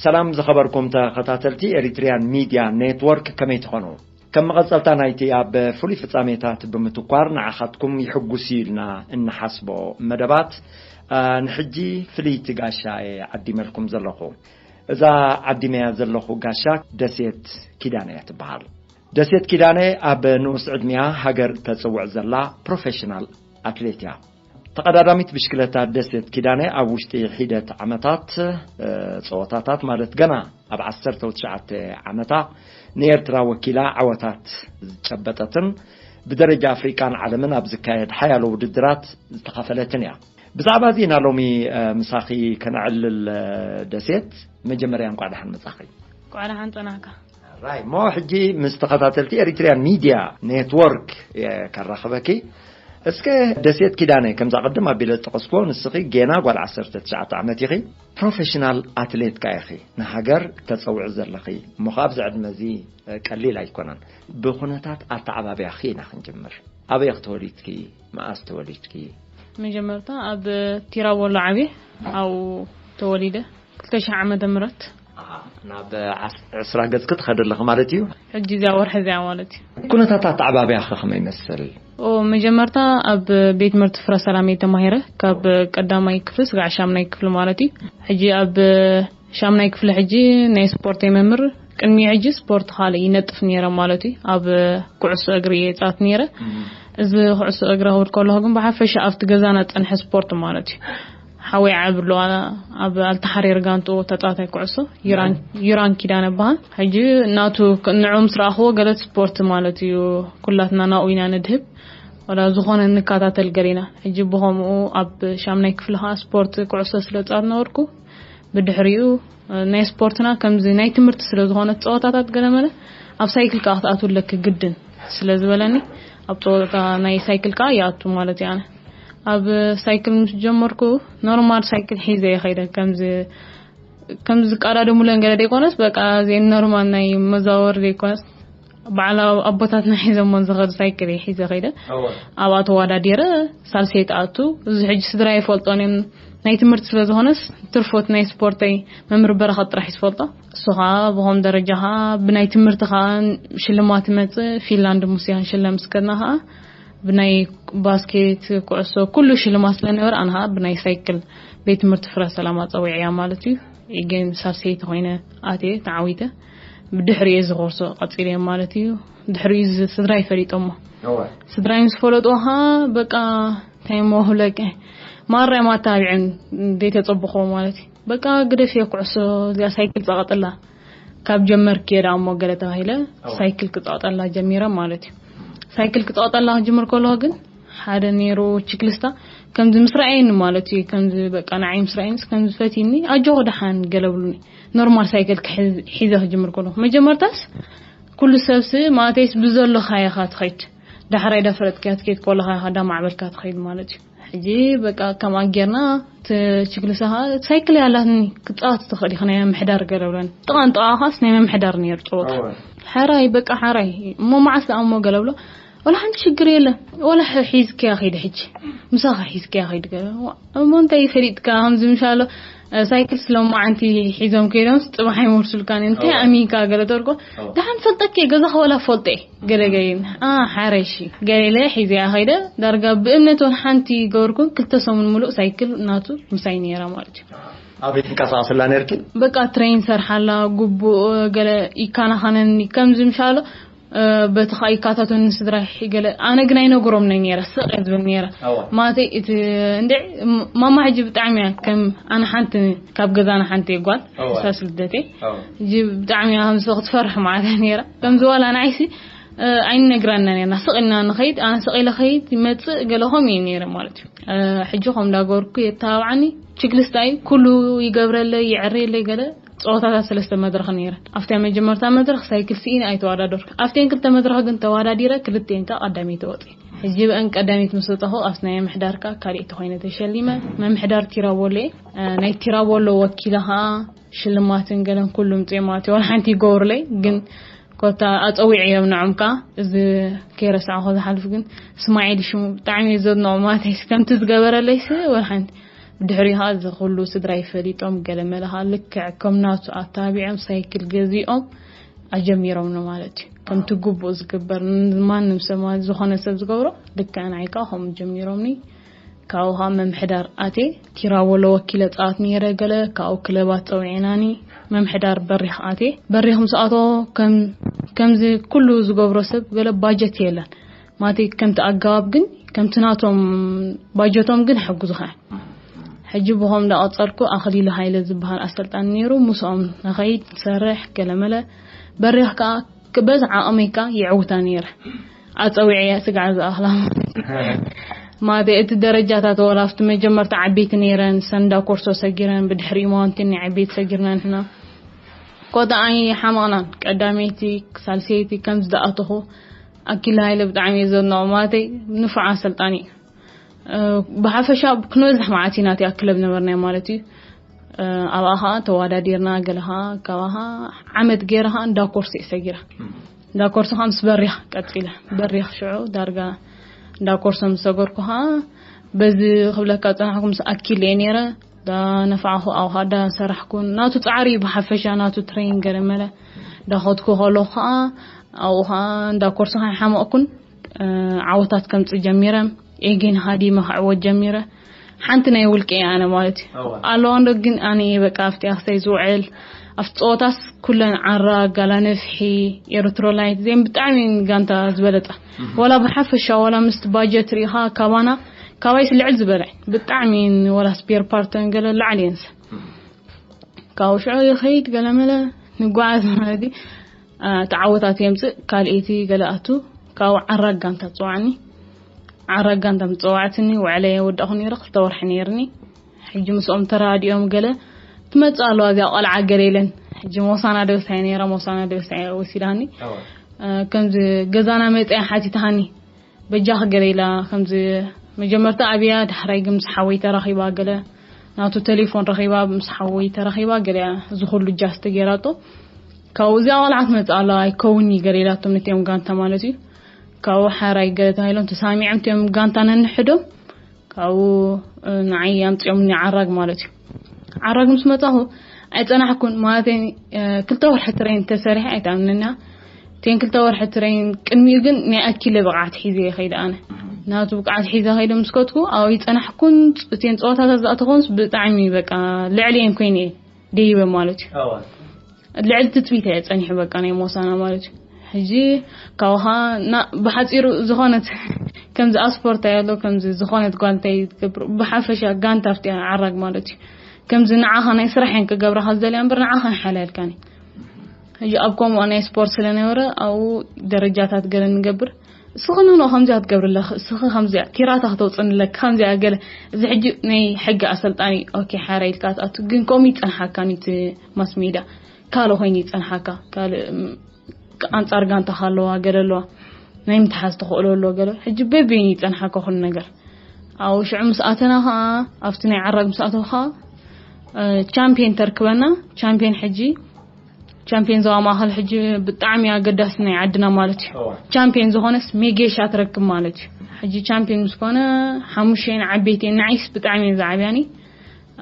ሰላም ዝኸበርኩም ተኸታተልቲ ኤሪትሪያን ሚድያ ኔትወርክ፣ ከመይ ትኾኑ? ከም መቐጸልታ ናይቲ ኣብ ፍሉይ ፍጻሜታት ብምትኳር ንዓኻትኩም ይሕጉስ እዩ ኢልና እንሓስቦ መደባት፣ አ፣ ንሕጂ ፍልይቲ ጋሻ እየ ዓዲመልኩም ዘለኹ። እዛ ዓዲመያ ዘለኹ ጋሻ ደሴት ኪዳነ እያ ትበሃል። ደሴት ኪዳነ ኣብ ንኡስ ዕድሚያ ሃገር ተጽውዕ ዘላ ፕሮፌሽናል ኣትሌት እያ። ተቐዳዳሚት ብሽክለታ ደሴት ኪዳነ ኣብ ውሽጢ ሒደት ዓመታት፣ እ፣ ጸወታታት ማለት ገና ኣብ ዓሰርተ ትሽዓተ ዓመታ ንኤርትራ ወኪላ ዓወታት ዝጨበጠትን ብደረጃ ኣፍሪቃን ዓለምን ኣብ ዝካየድ ሓያሎ ውድድራት ዝተኻፈለትን እያ። ብዛዕባ እዚ ኢና ሎሚ፣ እ፣ ምሳኺ ከነዕልል፣ እ፣ ደሴት፣ መጀመርያ እንቋዕ ደሓን መጻኺ። እንቋዕ ደሓን ጸናሕካ። ራይ፣ ሞ ሕጂ ምስ ተኸታተልቲ ኤሪትሪያን ሚድያ ኔትወርክ እየ ከራኽበኪ። እስከ ደሴት ኪዳነ፣ ከምዛ ቅድም ኣቢለ ዝጠቐስኩዎ፣ ንስኺ ጌና ጓል ዓሰርተ ትሽዓተ ዓመት ኢኺ፣ ፕሮፌሽናል ኣትሌት ከኣ ኢኺ፣ ንሃገር ተጸውዒ ዘለኺ፣ እሞ ኸኣ ኣብዚ ዕድመ እዚ ቀሊል ኣይኮነን። ብኹነታት ኣተዓባብያኺ ኢና ክንጅምር። ኣበይ ኢኺ ተወሊድኪ? መኣስ ተወሊድኪ? መጀመርታ ኣብ ቲራቦሎ ዓብየ፣ ኣብኡ ተወሊደ። ክልተ ሽሕ ዓመተ ምህረት። ኣሃ፣ ናብ ዓስ-፣ ዕስራ ገጽኪ ትኸዲ ኣለኺ ማለት እዩ? ሕጂ እዚኣ ወርሒ እዚኣ ማለት እዩ። ኩነታት ኣተዓባብያኺ ከመይ ይመስል? ኦ፣ መጀመርታ ኣብ ቤት ትምህርቲ ፍረ ሰላም እየ ተማሂረ፣ ካብ ቀዳማይ ክፍሊ ስጋዕ ሻምናይ ክፍሊ ማለት እዩ። ሕጂ ኣብ ሻምናይ ክፍሊ ሕጂ ናይ ስፖርት እየ መምህር። ቅድሚ ሕጂ ስፖርት ካልእ ይነጥፍ ነይረ ማለት እዩ። ኣብ ኩዕሶ እግሪ እየ ጻወት ነይረ። እም። እዚ ኩዕሶ እግሪ ክብል ከለኹ ግን ብሓፈሻ ኣብቲ ገዛና ዝጸንሐ ስፖርት ማለት እዩ። ሓወይ ዓብሉ ኣብ ኣልተሓሪር ጋንትኡ ተጻዋታይ ኩዕሶ፣ ዩራን፣ ዩራን ኪዳነ ይበሃል። ሕጂ ናቱ ክ-፣ ንዑ ምስ ረኣኽዎ ገለ ስፖርት ማለት እዩ፣ ኩላትና ናብኡ ኢና ንድህብ። ወላ ዝኾነ ንከታተል ገሊና። ሕጂ ብኸምኡ ኣብ ሻምናይ ክፍሊ ኸኣ ስፖርት ኩዕሶ ስለ ዝጻወት ነበርኩ። ብድሕሪኡ፣ እ፣ ናይ ስፖርትና ከምዚ ናይ ትምህርቲ ስለ ዝኾነ ጸወታታት ገለመለ ኣብ ሳይክል ከኣ ክትኣትው ኣለኪ ግድን ስለ ዝበለኒ፣ ኣብ ጸወታ ናይ ሳይክል ከኣ ይኣቱ ማለት እዩ። ኣነ ኣብ ሳይክል ምስ ጀመርኩ ኖርማል ሳይክል ሒዘ እየ ኸይደ። ከምዚ፣ ከምዚ ዝቀዳደሙለን ገለ ዘይኮነስ፣ በቃ፣ እዘን ኖርማል ናይ መዛወሪ ዘይኮነስ፣ በዓል ኣቦታትና ሒዘሞን ዝኸዱ ሳይክል እየ ሒዘ ኸይደ። እወ። ኣብኣ ተወዳዲረ ሳልሰይቲ ኣቱ። እዚ ሕጂ ስድራ ይፈልጦን እዮም። ናይ ትምህርቲ ስለ ዝኾነስ ትርፎት ናይ ስፖርተይ መምህር በረኸት ጥራሕ እዩ ዝፈልጦ። እሱ ኸኣ ብኸም ደረጃ ኸኣ ብናይ ትምህርቲ ኸኣ ሽልማት ይመጽእ። ፊንላንድ ምስ እያ ክንሽለም ምስ ከድና ኸኣ ብናይ ባስኬት፣ ኩዕሶ፣ ኩሉ ሽልማት ስለ ነበረ፣ ኣነ ኸኣ ብናይ ሳይክል ቤት ትምህርቲ ፍረ ሰላም ኣጸዊዐያ ማለት እዩ። ኢገን ሳልሰይቲ ኮይነ ኣትየ ተዓዊተ። ብድሕሪኡ እዚ ኮርሶ ቀጺለ ማለት እዩ። ድሕሪኡ እዚ ስድራይ ፈሊጦሞ። እወ። ስድራይ ምስ ፈለጥዎ ኸኣ በቃ እንታይ እሞ ክብለኪ፣ ማራ እዮም ኣተባቢዖም ዘይተጸበኽዎ ማለት እዩ። በቃ ግደፍዮ ኩዕሶ፣ እዚኣ ሳይክል ጸቐጥላ። ካብ ጀመርክዮ ደኣ እሞ ገለ ተባሂለ፣ እወ። ሳይክል ክጸቐጠላ ጀሚረ ማለት እዩ። ሳይክል ክጸቐጠላ ክጅምር ከለኹ ግን ሓደ ነይሩ ችክልስታ፣ ከምዚ ምስ ረኣየኒ ማለት እዩ፣ ከምዚ በቃ ንዓይ ምስ ረኣየኒስ ከምዚ ፈትዩኒ፣ ኣጆኺ ደሓን ገለ ብሉኒ። ኖርማል ሳይክል ክሕዝ-፣ ሒዘ ክጅምር ከለኹ፣ መጀመርታስ ኩሉ ሰብሲ ማለተይስ ብዘሎኻ ኢኻ ትኸይድ፣ ዳሕራይ ዳ ፈለጥካያ ትከይድ ከለኻ ኢኻ ዳ ማዕበልካ ትኸይድ ማለት እዩ። ሕጂ በቃ ከምኣ ጌርና፣ እቲ ችክልስታ ኸኣ ሳይክል እያ ኣላትኒ፣ ክትጻወት ትኽእል ኢኺ፣ ናይ ምምሕዳር ገለ ብለኒ። ጥቓ ንጥቓ ኸኣስ ናይ ምምሕዳር ነይሩ ጸወታ። እወ። ሓራይ በቃ ሓራይ፣ እሞ መዓስ ደኣ እሞ ገለ ብሎ፣ ወላ ሓንቲ ሽግር የለን። ወላ ሕ-፣ ሒዝክያ ኸይዲ ሕጂ። ምሳኻ ሒዝክያ ኸይዲ ገለ። ዋ፣ እሞ እንታይ ፈሊጥካ? ከምዚ ምሻሎ፣ እ፣ ሳይክል ስለ መዓንቲ ሒዞም ከይዶምስ ጽባሕ ኣይመልሱልካን። እንታይ ኣዎ። ኣሚንካ ገለ ተርጎ? ኣዎ። ደሓን ፈልጠኪ፣ ገዛኻ ወላ ፈልጠ። ገለ ገይን። ኣ፣ ሓረሺ። ገለ ኢለ ሒዘያ ኸይደ። ዳርጋ ብእምነት ወላ ሓንቲ ገበርኩ፣ ክልተ ሰሙን ሙሉእ ሳይክል ናቱ ምሳይ ነይራ ማለት እዩ። ኣበይ ትንቀሳቐስላ ነርኪ? በቃ ትሬን ሰርሓላ፣ ጉቡእ ገለ ይካናኸነኒ፣ ከምዚ ምሻሎ፣ እ፣ በቲ ኸኣ ይካታተሉኒ ስድራይ ገለ፣ ኣነ ግን ኣይነግሮምን እየ ነይረ፣ ስቕ እየ ዝብል ነይረ። ኣዋ። ማለተይ፣ እቲ፣ እንደ፣ ም-፣ ማማ ሕጂ ብጣዕሚ እያ፣ ከም ኣነ ሓንቲ፣ ካብ ገዛና ሓንቲ እየ ጓል፣ ኣዋ። እሳስ ልደተይ። ኣዋ። ሕጂ ብጣዕሚ እያ ከምዚ ክትፈርሕ ማለት እያ ነይራ። ከምዚ ዋላ ንዓይሲ፣ እ፣ ኣይንነግራና ነርና፣ ስቕ ኢልና ንኸይድ፣ ኣነ ስቕ ኢለ ኸይድ፣ ይመጽእ፣ ገለ ከምኡ እዩ ነይረ ማለት እዩ። እ፣ ሕጂ ከም እንዳገበርኩ የተባብዓኒ፣ ችክልስታ እዩ፣ ኩሉ ይገብረለይ፣ ይዕርየለይ ገለ፣ ጸወታታት ሰለስተ መድረኽ ነይረን። ኣብታ መጀመርታ መድረኽ ሳይክል ስኢነ ኣይተወዳደርኩ። ኣብተን ክልተ መድረኽ ግን ተወዳዲረ፣ ክልተን ከኣ ቀዳመይቲ ወጺኤ። ሕጂ ብአን ቀዳመይቲ ምስ ወጻኹ፣ ኣብቲ ናይ ምምሕዳር ከኣ ካልኣይቲ ኮይነ ተሸሊመ። ምምሕዳር ቲራቦሎ እየ። እ፣ ናይ ቲራቦሎ ወኪለ ከኣ ሽልማትን ገለን ኩሉ ምጽኦም ማለት እዩ። ዋላ ሓንቲ ይገብሩለይ፣ ግን ኮታ ኣጸዊዐዮም ንዖም ከኣ፣ እዚ ከይረሳዕኹ ዝሓልፍ ግን እስማዒል ሽሙ ብጣዕሚ እየ ዘድንቖ ማለት እዩ። ከምቲ ዝገበረለይሲ ዋላ ሓንቲ ብድሕሪኡ ኸዓ እዚ ኩሉ ስድራይ ፈሊጦም፣ ገለ መለ ኸዓ ልክዕ ከም ናቱ ኣተባቢዖም ሳይክል ገዚኦም ኣጀሚሮምኒ ማለት እዩ። ከምቲ ግቡእ ዝግበር፣ ማንም ሰብ ማለት ዝኾነ ሰብ ዝገብሮ ልክዕ ንዓይ ከዓ ከምኡ ጀሚሮምኒ። ካብኡ ኸዓ ምምሕዳር ኣትየ፣ ኪራቦሎ ወኪለ ጻወት ነይረ። ገለ ካብኡ ክለባት ጸዊዕናኒ፣ ምምሕዳር በሪኽ ኣትየ። በሪኽ ምስ ኣተዎ ከም-፣ ከምዚ ኩሉ ዝገብሮ ሰብ ገለ ባጀት የለን። ማለተይ ከምቲ ኣገባብ ግን ከምቲ ናቶም ባጀቶም ግን ይሕግዙኻ። ሕጂ ብኸም እንዳቐጸልኩ ኣኽሊሉ ሃይለ ዝበሃል ኣሰልጣኒ ነይሩ። ምስኦም ንኸይድ ንሰርሕ ገለመለ በሪኽ ከኣ በዚ ዓቕመይ ከኣ ይዕውታ ነይረ። ኣጸዊዐያ ስግዓ ዝኣኽላ ማለት እዩ። ማለት እቲ ደረጃታት ወላ ኣብቲ መጀመርታ ዓበይቲ ነይረን፣ ሰንዳ ኮርሶ ሰጊረን፣ ብድሕሪኡ ማውንቴን ናይ ዓበይቲ ሰጊርና ንሕና። ኮታ ኣይሓመቕናን። ቀዳመይቲ፣ ሳልሰይቲ ከም ዝደኣተኹ ኣኪል ሃይለ ብጣዕሚ እየ ዘድንቖ። ማለተይ ንፉዕ ኣሰልጣኒ እዩ። እ፣ ብሓፈሻ ክንበዝሕ መዓት ኢና እቲኣ ክለብ ነበርናዮ ማለት እዩ። እ፣ ኣብኣ ኸዓ ተወዳዲርና፣ ገለ ኸዓ ካብኣ ኸዓ ዓመት ገይረ ኸዓ እንዳ ኮርሶ እየ ሰጊረ። እንዳ ኮርሶ ኸዓ ምስ በሪኽ ቀጺለ። በሪኽ ሽዑ ዳርጋ እንዳ ኮርሶ ምስ ሰገርኩ ኸዓ በዚ ክብለካ ዝጸናሕኩ ምስ ኣኪል እየ ነይረ። ዳ ነፋዕኹ ኣብኡ ኸዓ ዳ ሰራሕኩ። ናቱ ጻዕሪ እዩ ብሓፈሻ፣ ናቱ ትሬን ገለ መለ። ዳ ኸድኩ ከለኹ ኸዓ ኣብኡ ኸዓ እንዳ ኮርሶ ኸዓ ኣይሓመቕኩን። እ፣ ዓወታት ከምጽእ ጀሚረ። ኤጌን ሃዲመ ክዕወት ጀሚረ። ሓንቲ ናይ ውልቀ እየ ኣነ ማለት እዩ። ኣለዋ እንዶ ግን ኣነ እየ በቃ ኣብቲ ኣኽሳይ ዝውዕል። ኣብቲ ጸወታስ ኩለን ዓራ፣ ጋላ ነፍሒ፣ ኤርትሮላይት እዚአን ብጣዕሚ እየን ጋንታ ዝበለጻ። ወላ ብሓፈሻ ወላ ምስቲ ባጀት ርኢኻ ካባና፣ ካባይስ ልዕል ዝበለ። ብጣዕሚ እየን ወላ ስፔር ፓርተን ገለ ላዕሊ እየንስ። ካብኡ ሽዑ ይኸይድ ገለመለ ንጓዓዝ ማለት እዩ። አ፣ ተዓወታት የምጽእ፣ ካልኤቲ ገለ ኣቱ፣ ካብኡ ዓራግ ጋንታ ትጽዋዕኒ። ዓራግ ጋንታ ምስ ጸዋዕትኒ፣ ውዕለ የወዳእኹ ነይረ፣ ክልተ ወርሒ ነይርኒ። ሕጂ ምስኦም ተራዲኦም ገለ ትመጽእ ኣለዋ እዚኣ ቆልዓ ገለ ኢለን። ሕጂ ሞሳና ደበሳይ ነይራ፣ ሞሳና ደበሳይ ወሲዳኒ። አ፣ ከምዚ ገዛና መጽያ ሓቲታኒ። በጃኺ ገለ ኢላ ከምዚ መጀመርታ ኣብያ፣ ዳሕራይ ግን ምስ ሓወይ ተራኺባ ገለ ናቱ ቴሌፎን ረኺባ፣ ምስ ሓወይ ተራኺባ ገለ እያ እዚ ኩሉ ጃስት ገይራቶ። ካብኡ እዚኣ ቆልዓ ትመጽእ ኣላ ኣይከውን እዩ ገለ ኢላቶም ነቲኦም ጋንታ ማለት እዩ። ካብኡ ሓራይ ገለ ተባሂሎም ተሳሚዖም እቲኦም ጋንታ ነንሕዶም። ካብኡ፣ እ፣ ንዓይ ኣምጺኦምኒ ዓራግ ማለት እዩ። ዓራግ ምስ መጻኹ ኣይጸናሕኩን። ማለተይ፣ እ፣ ክልተ ወርሒ ትሬን ተሰሪሐ ኣይትኣምንና። እተን ክልተ ወርሒ ትሬን ቅድሚኡ ግን ናይ ኣኪለ ብቕዓት ሒዘ እየ ከይደ ኣነ። ናቱ ብቕዓት ሒዘ ከይደ ምስ ከድኩ፣ ኣብኡ ኣይጸናሕኩን። እተን ጸወታታት ዝኣተኹንስ ብጣዕሚ በቃ ልዕሊኤን ኮይነ እየ ደይበ ማለት እዩ። ልዕሊ ትጽቢት እየ ጸኒሑ በቃ ናይ ሞሳና ማለት እዩ። ሕጂ ካብኻ ና-፣ ብሓጺሩ ዝኾነት ከምዚ ኣስፖርት ኣይ ኣሎ፣ ከምዚ ዝኾነት ጓል እንታይ ትገብር፣ ብሓፈሻ ጋንታ ኣብቲ ዓራግ ማለት እዩ። ከምዚ ንዓኻ ናይ ስራሕ እየን ክገብራኻ ዝደልያ እምበር ንዓኻ ይሓላልካኒ። ሕጂ ኣብ ከምኡ ናይ ስፖርት ስለነበረ ኣብኡ ደረጃታት ገለ ንገብር። እስኺ ንኖ ከምዚኣ ትገብሪ ኣለኺ፣ እስኺ ከምዚኣ ኪራታ ክተውፅኒ ኣለኪ፣ ከምዚኣ ገለ። እዚ ሕጂ ናይ ሕጊ ኣሰልጣኒ፣ ኦኬ፣ ሓራ ኢልካ ትኣቱ፣ ግን ከምኡ ይጸንሓካኒ እቲ ማስ ሜድያ። ካልእ ኮይኑ ይጸንሓካ፣ ካልእ፣ ም፣ ኣንጻር ጋንታኻ ኣለዋ፣ ገለ ኣለዋ፣ ናይ ምትሓዝ ተኽእሎ ኣለዎ፣ ገለ። ሕጂ በበይኑ ይጸንሓካ ኩሉ ነገር። ኣብኡ ሽዑ ምስ ኣተና ኸኣ፣ ኣብቲ ናይ ዓራግ ምስ ኣተው ኸኣ፣ እ፣ ቻምፒየን ተርክበና። ቻምፒየን ሕጂ፣ ቻምፒየን ዞባ ማእኸል ሕጂ ብጣዕሚ ኣገዳሲ ናይ ዓድና ማለት እዩ። እዋ። ቻምፒየን ዝኾነስ ሜጌሻ ትረክብ ማለት እዩ። ሕጂ ቻምፒየን ምስ ኮነ፣ ሓሙሽተ እየን ዓበይቲ እየን፣ ንዓይስ ብጣዕሚ እየን ዝዓብያኒ።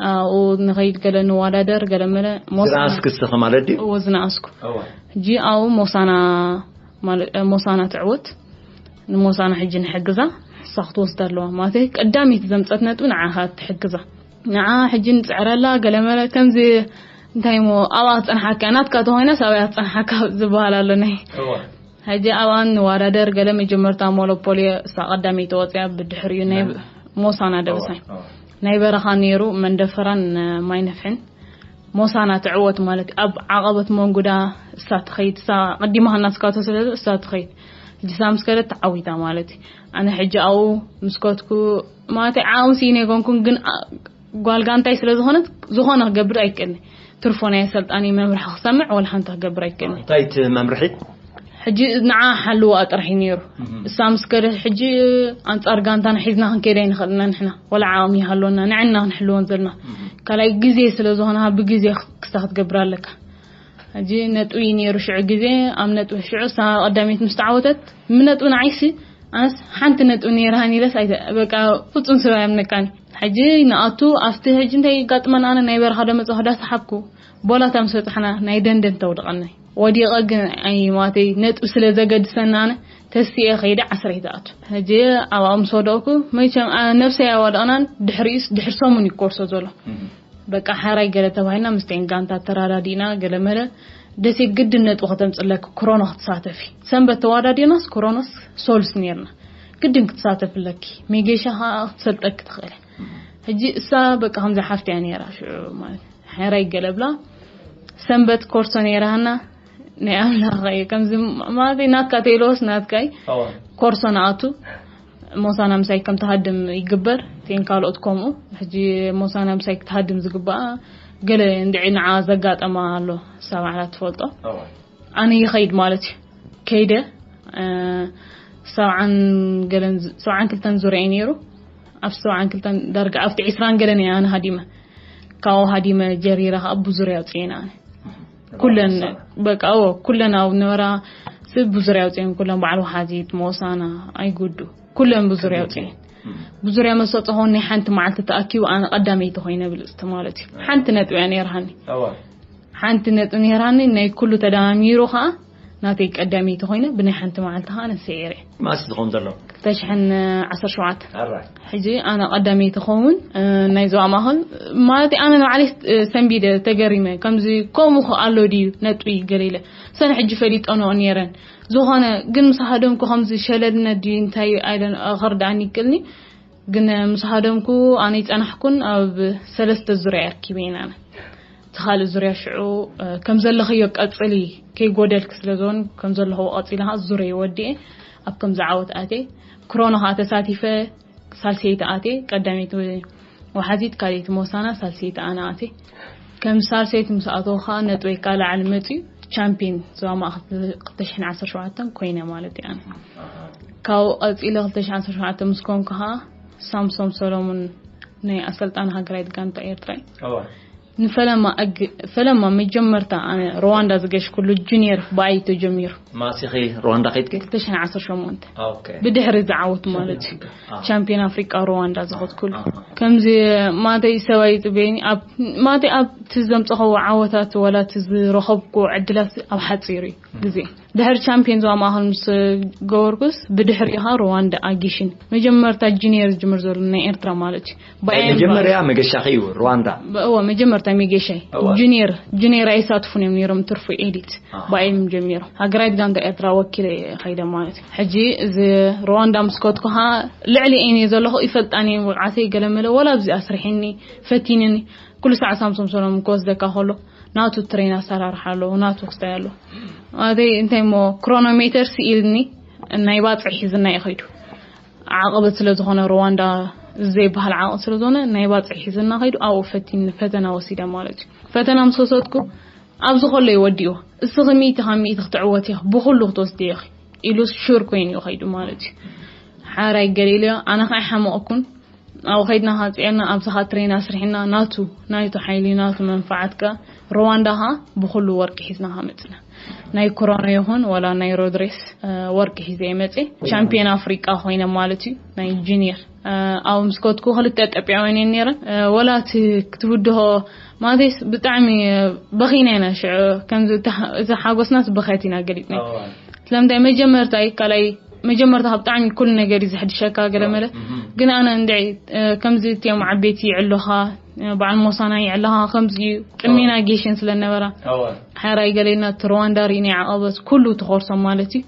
ኣብኡ ንኸይድ ገለ ንወዳደር፣ ገለ መለ ሞሳ-፣ ዝነኣስኪ እስኺ ማለት ድዩ? እዎ፣ ዝነኣስኩ። እዋ። ሕጂ ኣብኡ ሞሳና ማለ-፣ ሞሳና ትዕወት። ንሞሳና ሕጂ ንሕግዛ፣ ንሳ ክትወስዳ ኣለዋ። ማለት ቀዳመይቲ ዘምጸት ነጥቢ ንዓኻ ትሕግዛ። ንዓ ሕጂ ንጽዕረላ፣ ገለ መለ ከምዚ እንታይ እሞ ኣብኣ ትጸንሓካ፣ ናትካ ተኾይናስ ኣብኣ ትጸንሓካ ዝበሃል ኣሎ ናይ። እዋ። ሕጂ ኣብኣ ንወዳደር፣ ገለ መጀመርታ ሞኖፖሊ እሳ ቀዳመይቲ ወጽያ፣ ብድሕሪኡ ናይ መን? ሞሳና ደበሳይ። እዋ፣ እዋ። ናይ በረኻ ነይሩ፣ መንደፈራን ማይ ነፍሕን። ሞሳና ትዕወት ማለት ኣብ ዓቐበት መንጉዳ እሳ ትኸይድ፣ እሳ ቀዲማ ናስካቶ ስለ እሳ ትኸይድ። ሕጂ እሳ ምስ ከደት ተዓዊታ ማለት እዩ። ኣነ ሕጂ ኣብኡ ምስ ከድኩ ማለት ዓቕሚ ስኢነ ኣይኮንኩን፣ ግን ኣ-፣ ጓል ጋንታይ ስለ ዝኾነት ዝኾነ ክገብር ኣይክእልን። ትርፎ ናይ ኣሰልጣኒ መምርሒ ክሰምዕ ወላ ሓንቲ ክገብር ኣይክእልን። እንታይ እቲ መምርሒ? ሕጂ ንዓ ሓልዋ ጥራሕ እዩ ነይሩ። እህ። እሳ ምስ ከደት ሕጂ ኣንጻር ጋንታና ሒዝና ክንከይድ ኣይንኽእልና ንሕና። ወላ ዓቕሚ ይሃልወና፣ ንዕና ክንሕልወን ዘለና። እህ። ካልኣይ ግዜ ስለ ዝኾነ፣ ብግዜ ክስታ ክትገብር ኣለካ። ሕጂ ነጥቢ እዩ ነይሩ ሽዑ ግዜ፣ ኣብ ነጥቢ ሽዑ እሳ ቀዳመይቲ ምስ ተዓወተት፣ ብነጥቢ ንዓይሲ ኣነስ ሓንቲ ነጥቢ ነይራሃን ኢለስ ኣይተ በቃ ፍጹም ሰብ ኣያምነካን። ሕጂ ንኣቱ ኣብቲ ሕጂ እንታይ ይጋጥመን? ኣነ ናይ በረኻ ዶ መጻኹ ዳ ሰሓብኩ ቦላታ ምስ በጻሕና ናይ ደንደን ተውድቐኒ። ወዲቐ ግን ኣይ ማተይ ነጥቢ ስለ ዘገድሰኒ ኣነ ተስየ ኸይደ ዓስረይ ትኣቱ። ሕጂ ኣብኣ ምስ ወደቕኩ መቸም ነብሰይ ኣዋድቕናን ድሕሪኡስ ድሕሪ ሰሙን ይኮርሶ ዘሎ። በቃ ሓራይ ገለ ተባሂልና ምስቲን ጋንታ ተራዳዲና ገለ መለ ደሴት ግድን ነጥቢ ከተምጽለክ ክሮኖ ክትሳተፊ። ሰንበት ተዋዳዲናስ ክሮኖስ ሶልስ ነርና። ግድን ክትሳተፍለኪ ሜጌሻ ኸዓ ክትሰልጠክ ትኽእል። ሕጂ እሳ በቃ ከምዚ ሓፍቲ እያ ነይራ ሽዑ ማለት ሓራይ ገለ ብላ ሰንበት ኮርሶ ነይራሃና። ናይ ኣምላኽ እዩ ከምዚ ማለት ናትካ ተይለወስ ናትካይ ኮርሶ ንኣቱ ሞሳና ምሳይ ከም ተሃድም ይግበር። ቴን ካልኦት ከምኡ ሕጂ ሞሳና ምሳይ ክትሃድም ዝግባኣ ገለ እንድዒ ንዓ ዘጋጠማ ኣሎ። እሳ ባዕላ ትፈልጦ። ኣነ ይኸይድ ማለት እዩ። ከይደ ሰብዓን ገለን ሰብዓን ክልተን ዙርያ እዩ ነይሩ። ኣብ ሰብዓን ክልተን ዳርጋ ኣብቲ ዒስራን ገለን እየ ኣነ ሃዲመ። ካብኡ ሃዲመ ጀሪረ ከዓ ብዙርያ ኣውፅኤን ኣነ ኩለን በቃ እዎ ኩለን ኣብ ነበራ ስብ ብዙርያ ኣውፅኤን ኩለን በዓል ወሓዚት መወሳና ኣይጉዱ ኩለን ብዙርያ ኣውፅኤን። ብዙርያ መሰጠ ኾን ናይ ሓንቲ መዓልቲ ተኣኪቡ ኣነ ቀዳመይቲ ኮይነ ብልፅቲ ማለት እዩ። ሓንቲ ነጥቢ እያ ነይርሃኒ። ሓንቲ ነጥቢ ነይራኒ ናይ ኩሉ ተደማሚሩ ከዓ ናተይ ቀዳመይቲ ኮይነ ብናይ ሓንቲ መዓልቲ ከዓ ነሰ ኤረ። ማሲ ዝኸውን ዘሎ ክልተ ሽሕን ዓሰርተ ሸውዓተ ሕጂ ኣነ ቀዳመይቲ ኸውን ናይ ዞባ ማእኸል ማለት ኣነ ንባዕለይ ሰንቢደ ተገሪመ ከምዚ ከምኡ ኣሎ ድዩ ነጥቢ ገለ ኢለ ሰነ ሕጂ ፈሊጠንኦ ነይረን። ዝኾነ ግን ምስ ሃደምኩ ከምዚ ሸለልነት ድዩ እንታይ ኣይለን ከርድኣኒ ይክእልኒ። ግን ምስ ሃደምኩ ኣነ ይጸናሕኩን ኣብ ሰለስተ ዙርያ ኣርኪበ ኢና። እቲ ካልእ ዙርያ ሽዑ ከም ዘለኽዮ ቀጽሊ ከይጎደልክ ስለ ዝኾን ከም ዘለኽዎ ቀጺለ ኸዓ ዙርያ ወዲኤ ኣብ ከም ዝዓወት ኣትየ። ክሮኖ ኸዓ ተሳቲፈ ሳልሰይቲ ኣትየ። ቀዳመይቲ ወሓዚት ካልኣይቲ ሞሳና ሳልሰይቲ ኣነ ኣትየ። ከም ሳልሰይቲ ምስ ኣተኹ ኸዓ ነጥበይ ካብ ላዕሊ መጺኡ ቻምፒዮን ዞባ ማእኸል ክልተ ሽሕን ዓሰርተ ሸውዓተን ኮይነ ማለት እዩ። ኣነ ካብኡ ቀጺለ ክልተ ሽሕን ዓሰርተ ሸውዓተ ምስ ኮንኩ ኸዓ ሳምሶም ሰሎሙን ናይ ኣሰልጣኒ ሃገራዊት ጋንታ ኤርትራ እዩ። ንፈለማ ኣግ ፈለማ መጀመርታ ኣነ ሩዋንዳ ዝገሽኩሉ ጁኒየር ብኣይ ተጀሚሩ። ማሲኺ ሩዋንዳ ከይድኪ? ክልተ ሽሕን ዓሰርተ ሸሞንተ ኦኬ። ብድሕሪ ዝዓወት ማለት እዩ። ቻምፒዮን ኣፍሪቃ ሩዋንዳ ዝኸድኩሉ ከምዚ ማተይ ሰባይ ጽበይኒ ኣብ ማተይ ኣብቲ ዘምጸኸዎ ዓወታት ወላ እቲ ዝረኸብኩዎ ዕድላት ኣብ ሓጺሩ እዩ ግዜ ድሕሪ ቻምፒዮን ዞባ ማእኸል ምስ ገበርኩስ ብድሕሪኡ ኸዓ ሩዋንዳ ኣጊሽን መጀመርታ ጁኒየር ዝጅምር ዘሎ ናይ ኤርትራ ማለት እዩ። ብኣየን መጀመርያ መገሻኺ እዩ ሩዋንዳ። እወ መጀመርታ ሜጌሻይ እወ። ጁኒየር ጁኒየር ኣይሳትፉን እዮም ነይሮም ትርፉ ኤሊት ኣሃ። ብኣዮም ጀሚሮም ሃገራዊት ጋንታ ኤርትራ ወኪለ እየ ኸይደ ማለት እዩ። ሕጂ እዚ ሩዋንዳ ምስ ከድኩ ኸዓ ልዕሊ እየ ዘለኹ ይፈልጣን እየ ብቕዓተይ ገለመለ ወላ ኣብዚ ኣስርሒኒ ፈቲንኒ ኩሉ ሰዓት ሳምሶም ሰሎሙን ክወስደካ ከሎ ናቱ ትሬን ኣሰራርሓ ኣለዎ ናቱ ክስታይ ኣለዎ። ኣደይ እንታይ እሞ ክሮኖሜተር ስኢልኒ ናይ ባፅዕ ሒዝና ይኸይዱ ዓቐበት ስለ ዝኾነ ሩዋንዳ ዘይበሃል ዓቐበት ስለ ዝኾነ ናይ ባፅዕ ሒዝና ኸይዱ ኣብኡ ፈቲኒ ፈተና ወሲደ ማለት እዩ። ፈተና ምስ ወሰድኩ ኣብዚ ከሎ ይወዲኡ እስኺ ሚእቲ ካብ ሚእቲ ክትዕወት ኢኺ ብኹሉ ክትወስዲ ኢኺ ኢሉ ሹር ኮይኑ ይኸይዱ ማለት እዩ። ሓራይ ገሊልዮ ኣነ ከዓ ሓመቕኩን ኣብኡ ከይድና ኸዓ ፅዒርና ኣብዚ ኸዓ ትሬን ኣስሪሕና ናቱ ናይቱ ሓይሊ ናቱ መንፍዓት ከ ሩዋንዳ ኸዓ ብኹሉ ወርቂ ሒዝና ኸዓ መፅና። ናይ ክሮኖ ይኹን ወላ ናይ ሮድሬስ ወርቂ ሒዘ እየ መፅየ ቻምፒዮን ኣፍሪቃ ኮይነ ማለት እዩ። ናይ ጁኒየር ኣብኡ ምስ ከድኩ ክልተ ኢትዮጵያውያን እየን ነይረን ወላ እቲ ክትብድሆ ማለተይስ ብጣዕሚ በኺና ኢና ሽዑ ከምዚ እቲ ሓጎስናስ ብኽያት ኢና ገሊፅና። ስለምንታይ መጀመርታ እዩ ካልኣይ መጀመርታ ካብ ብጣዕሚ ኩሉ ነገር እዩ ዘሕድሸካ ገለመለ ግን ኣነ እንድዒ ከምዚ እትዮም ዓበይቲ ይዕሉኻ በዓል ሞሳና ይዕሉኻ ከምዚ እዩ ቅድሜና ጌሽን ስለ ነበራ ሓራይ ገሌና እቲ ሩዋንዳ ርኢና ዓቐበት ኩሉ ትኾርሶም ማለት እዩ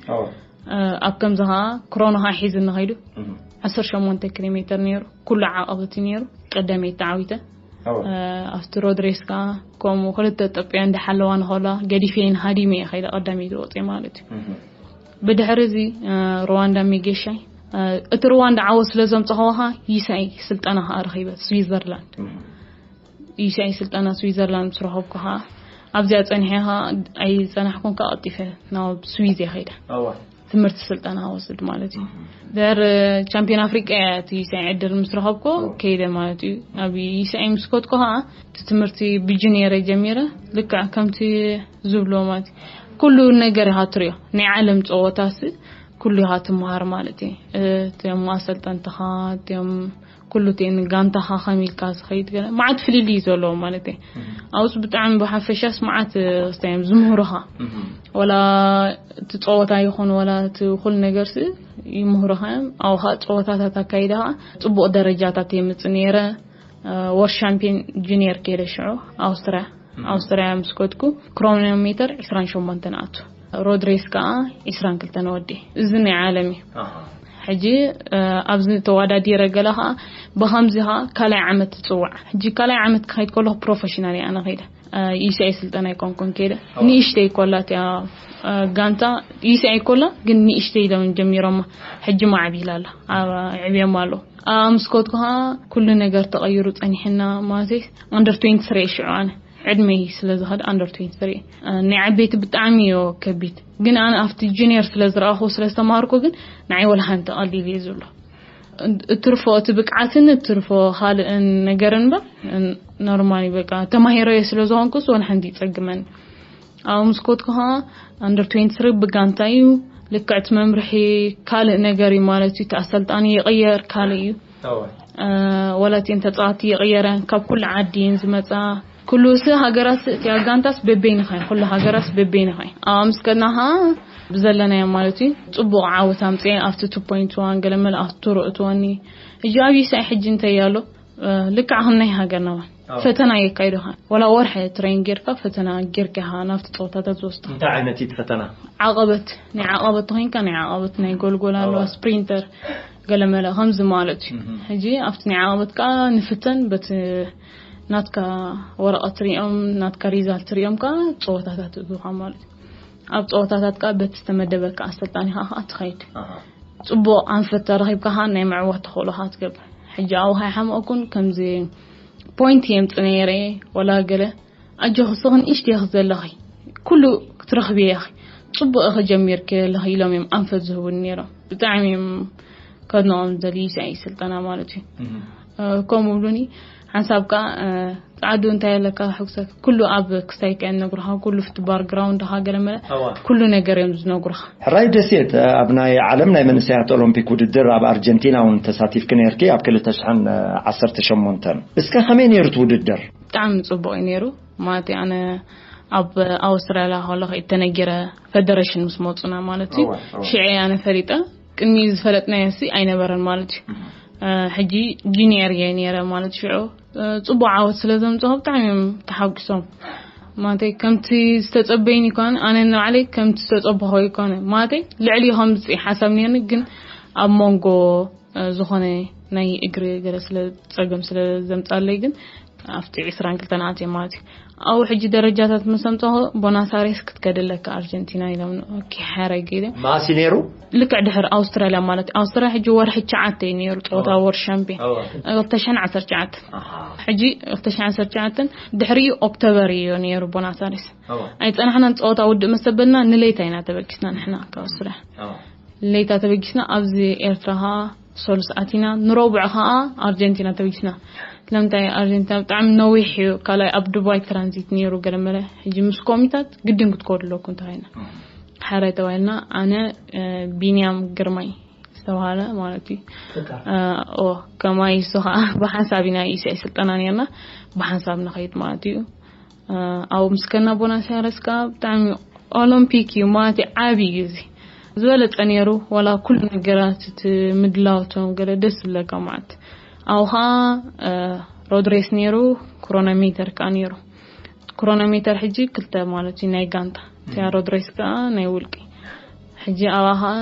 ኣብ ከምዚ ኸዓ ክሮኖ ኸዓ ሒዝኒ ኸይዱ ዓሰርተ ሸሞንተ ኪሎ ሜትር ነይሩ ኩሉ ዓቐበት እዩ ነይሩ ቀዳመይቲ ተዓዊተ ኣብቲ ሮድሬስ ከዓ ከምኡ ክልተ ኢትዮጵያ እንዳሓለዋ ንኸላ ገዲፈየን ሃዲመ እየ ከይደ ቀዳመይቲ ወፅየ ማለት እዩ። ብድሕሪ እዚ ሩዋንዳ ሚጌሻይ እቲ ሩዋንዳ ዓወት ስለ ዘምፀኸዎ ከዓ ይሳይ ስልጠና ከዓ ረኺበ ስዊዘርላንድ ይሳይ ስልጠና ስዊዘርላንድ ምስ ረኸብኩ ከዓ ኣብዚኣ ፀኒሐ ከዓ ኣይፀናሕኩን ከዓ ቀልጢፈ ናብ ስዊዝ እየ ከይደ ትምህርቲ ስልጠና ወስድ ማለት እዩ። ደር ቻምፒዮን ኣፍሪቃ እያ እቲ ይሳይ ዕድል ምስ ረኸብኩ ከይደ ማለት እዩ። ኣብ ይሳይ ምስ ከድኩ ከዓ እቲ ትምህርቲ ብጁኒየር ጀሚረ ልክዕ ከምቲ ዝብሎ ማለት እዩ። ኩሉ ነገር ኢኻ ትሪኦ ናይ ዓለም ፀወታስ ኩሉ ኢኻ ትመሃር ማለት እዩ። እቶም ኣሰልጠንትኻ፣ እቶም ኩሉ እቲ ንጋንታኻ ከሚልካ ዝኸይድ ገለ መዓት ፍልልይ እዩ ዘለዎ ማለት እዩ። ኣብስ ብጣዕሚ ብሓፈሻስ መዓት ስታዮም ዝምህሩኻ፣ ወላ እቲ ፀወታ ይኹን ወላ እቲ ኩሉ ነገር ሲ ይምህሩኻ እዮም። ኣብኻ ፀወታታት ኣካይዳ ኸዓ ፅቡቕ ደረጃታት የምፅእ ነይረ። ወር ሻምፒዮን ጁኒየር ከይደ ሽዑ ኣውስትርያ ኣውስትርያ ምስ ከድኩ ክሮኖሜተር ዕስራን ሸሞንተን ኣቱ፣ ሮድሬስ ከኣ ዕስራን ክልተን ወዲ። እዚ ናይ ዓለም እዩ። ሕጂ ኣብዚ ተወዳዲረ ገለ ከኣ ብኸምዚ ከኣ ካልኣይ ዓመት ትጽዋዕ። ሕጂ ካልኣይ ዓመት ክኸይድ ከለኹ ፕሮፌሽናል እየ ኣነ ከይደ። ዩሲኣይ ስልጠና ኣይኮንኩን ከይደ። ንእሽተይ ኮላ እቲኣ ጋንታ ዩሲኣይ ኮላ ግን ንእሽተይ ኢሎም ጀሚሮማ። ሕጂ ማዕቢላ ኣላ። ዕብዮም ኣሎ። ምስ ከድኩ ከኣ ኩሉ ነገር ተቐይሩ ጸኒሕና ማለት ኣንደር ትዌንቲ ስሪ ሽዑ ኣነ ዕድመይ ስለ ዝኸድ ኣንደር ትዌንቲ ስሪ ናይ ዓበይቲ ብጣዕሚ እዮ ከቢድ። ግን ኣነ ኣብቲ ጁኒየር ስለ ዝረኣኹ ስለ ዝተማሃርኩ ግን ንዓይ ወላ ሓንቲ ቀሊል እየ ዝብሎ። እትርፎ እቲ ብቅዓትን እትርፎ ካልእን ነገር እምበር ኖርማሊ በቃ ተማሂረዮ ስለ ዝኾንኩስ ወላ ሓንቲ ይጸግመኒ። ኣብ ምስ ከድኩ ከዓ ኣንደር ትዌንቲ ስሪ ብጋንታ እዩ። ልክዕ እቲ መምርሒ ካልእ ነገር እዩ ማለት እዩ። እቲ ኣሰልጣኒ ይቕየር ካልእ እዩ። ወላ እቲን ተጻዋቲ ይቕየረ ካብ ኩሉ ዓዲ እየን ዝመጻ። ኩሉ ሲ ሃገራት እቲኣ ጋንታስ በበይንኻ እዩ። ኩሉ ሃገራት በበይንኻ እዩ። ኣብ ምስ ከድና ከዓ ብዘለናዮ ማለት እዩ ጽቡቕ ዓወት ኣምጽኤ ኣብቲ ቱ ፖይንት ዋን ገለ መለ ኣብቲ ቱር እትወኒ። ሕጂ ኣብ ዩሳይ ሕጂ እንታይ ኣሎ ልክዕ ከም ናይ ሃገርና ማለት ፈተና የካይዱኻ። ወላ ወርሒ ትሬን ጌርካ ፈተና ጌርካ ኢኻ ናብቲ ጸወታታት ዝወስዱ። እንታይ ዓይነት እዩ እቲ ፈተና? ዓቐበት፣ ናይ ዓቐበት ተኾይንካ ናይ ዓቐበት ናይ ጎልጎል ኣለዋ፣ ስፕሪንተር ገለ መለ ከምዚ ማለት እዩ። ሕጂ ኣብቲ ናይ ዓቐበት ከዓ ንፍተን በቲ ናትካ ወረቐት ሪኦም ናትካ ሪዛልት ሪኦም ከዓ ጸወታታት እብኻ ማለት እዩ። ኣብ ጸወታታት ከዓ በቲ ዝተመደበካ ኣሰልጣኒኻ ከዓ ትኸይድ። ጽቡቕ ኣንፈት ተረኺብካ ከዓ ናይ ምዕዋት ተኽእሎኻ ትገብር። ሕጂ ኣብኻ ይሓመቕኩን ከምዚ ፖይንት የምጽእ ነይረ ወላ ገለ ኣጆኺ ስኽን እሽቲ ኢኺ ዘለኺ ኩሉ ክትረኽቢ ኢኺ ጽቡቕ ኢኺ ጀሚርኪ ኣለኺ ኢሎም እዮም ኣንፈት ዝህቡኒ ነይሮም። ብጣዕሚ እዮም ከድንቖም ዘድልዩ ስኣይ ስልጠና ማለት እዩ። ከምኡ ብሉኒ ሓንሳብ ከዓ ጻዕዱ እንታይ ኣለካ ሕጉሰት ኩሉ ኣብ ክስታይካ እዮም ነግሩኻ። ኩሉ ፍቲ ባርግራውንድኻ ገለመለ ኩሉ ነገር እዮም ዝነግሩኻ። ሕራይ ደሴት ኣብ ናይ ዓለም ናይ መንእሰያት ኦሎምፒክ ውድድር ኣብ ኣርጀንቲና እውን ተሳቲፍኪ ነርኪ ኣብ ክልተ ሽሕን ዓሰርተ ሸሞንተን። እስከ ከመይ ነይሩ እቲ ውድድር? ብጣዕሚ ጽቡቕ እዩ ነይሩ። ማለት ኣነ ኣብ ኣውስትራልያ ከለኹ እተነጊረ ፈደረሽን ምስ መፁና ማለት እዩ። ሽዐ ኣነ ፈሊጠ ቅድሚ ዝፈለጥናዮ ሲ ኣይነበረን ማለት እዩ። ሕጂ ጂኒየር እየ ነይረ ማለት ሽዑ ጽቡቕ ዓወት ስለ ዘምፅኦ ብጣዕሚ እዮም ተሓጒሶም። ማለተይ ከምቲ ዝተጸበይን ይኮነ ኣነ ንባዕለይ ከምቲ ዝተጸበኾ ይኮነ ማለተይ ልዕሊ ከምዚ ሓሳብ ነርኒ ግን ኣብ መንጎ ዝኾነ ናይ እግሪ ገለ ስለ ጸገም ስለ ዘምጻለይ ግን ኣብቲ ዕስራን ክልተን ኣትየ ማለት እዩ። ኣብኡ ሕጂ ደረጃታት ምስ ኣምጻኹ ቦናስ ኣሬስ ክትከደለካ ኣርጀንቲና ኢሎም ኪሓረ ገለ ማሲ ነይሩ። ልክዕ ድሕሪ ኣውስትራልያ ማለት ኣውስትራልያ ሕጂ ወርሒ ትሽዓተ እዩ ነይሩ ጸወታ ወር ሻምፒዮን ክልተ ሽሕን ዓሰርተ ትሽዓተን ሕጂ ክልተ ሽሕን ዓሰርተ ትሽዓተን ድሕሪኡ ኦክቶበር እዩ ነይሩ ቦናስ ኣሬስ ኣይጸናሕናን ጸወታ ውድእ መሰበልና ንለይታ ኢና ተበጊስና ንሕና ካብ ኣውስትራልያ ለይታ ተበጊስና ኣብዚ ኤርትራ ከዓ ሶሉስ ኣቲና ንረቡዕ ከዓ ኣርጀንቲና ተበጊስና። ስለምንታይ ኣርጀንቲና ብጣዕሚ ነዊሕ እዩ ካልኣይ ኣብ ዱባይ ትራንዚት ነይሩ ገለመለ ሕጂ ምስ ኮሚታት ግድን ክትከዱ ኣለኩም ተባሂልና። ሓራይ ተባሂልና ኣነ ቢንያም ግርማይ ዝተባሃለ ማለት እዩ። ከማይ እሱ ከዓ ብሓንሳብ ኢና ኢስያይ ስልጠና ነርና ብሓንሳብ ንኸይድ ማለት እዩ። ኣብኡ ምስ ከና ቦናስ ኣየረስ ከዓ ብጣዕሚ ኦሎምፒክ እዩ ማለት እዩ ዓብዪ እዩ እዚ ዝበለፀ ነይሩ። ዋላ ኩሉ ነገራት እቲ ምድላውቶም ገለ ደስ ዝብለካ ማለት ኣብኡ ከዓ ሮድሬስ ነይሩ። ክሮኖሜተር ከዓ ነይሩ። ክሮኖሜተር ሕጂ ክልተ ማለት እዩ ናይ ጋንታ እቲያ ሮድሬስ ከዓ ናይ ውልቂ። ሕጂ ኣብኣ ከዓ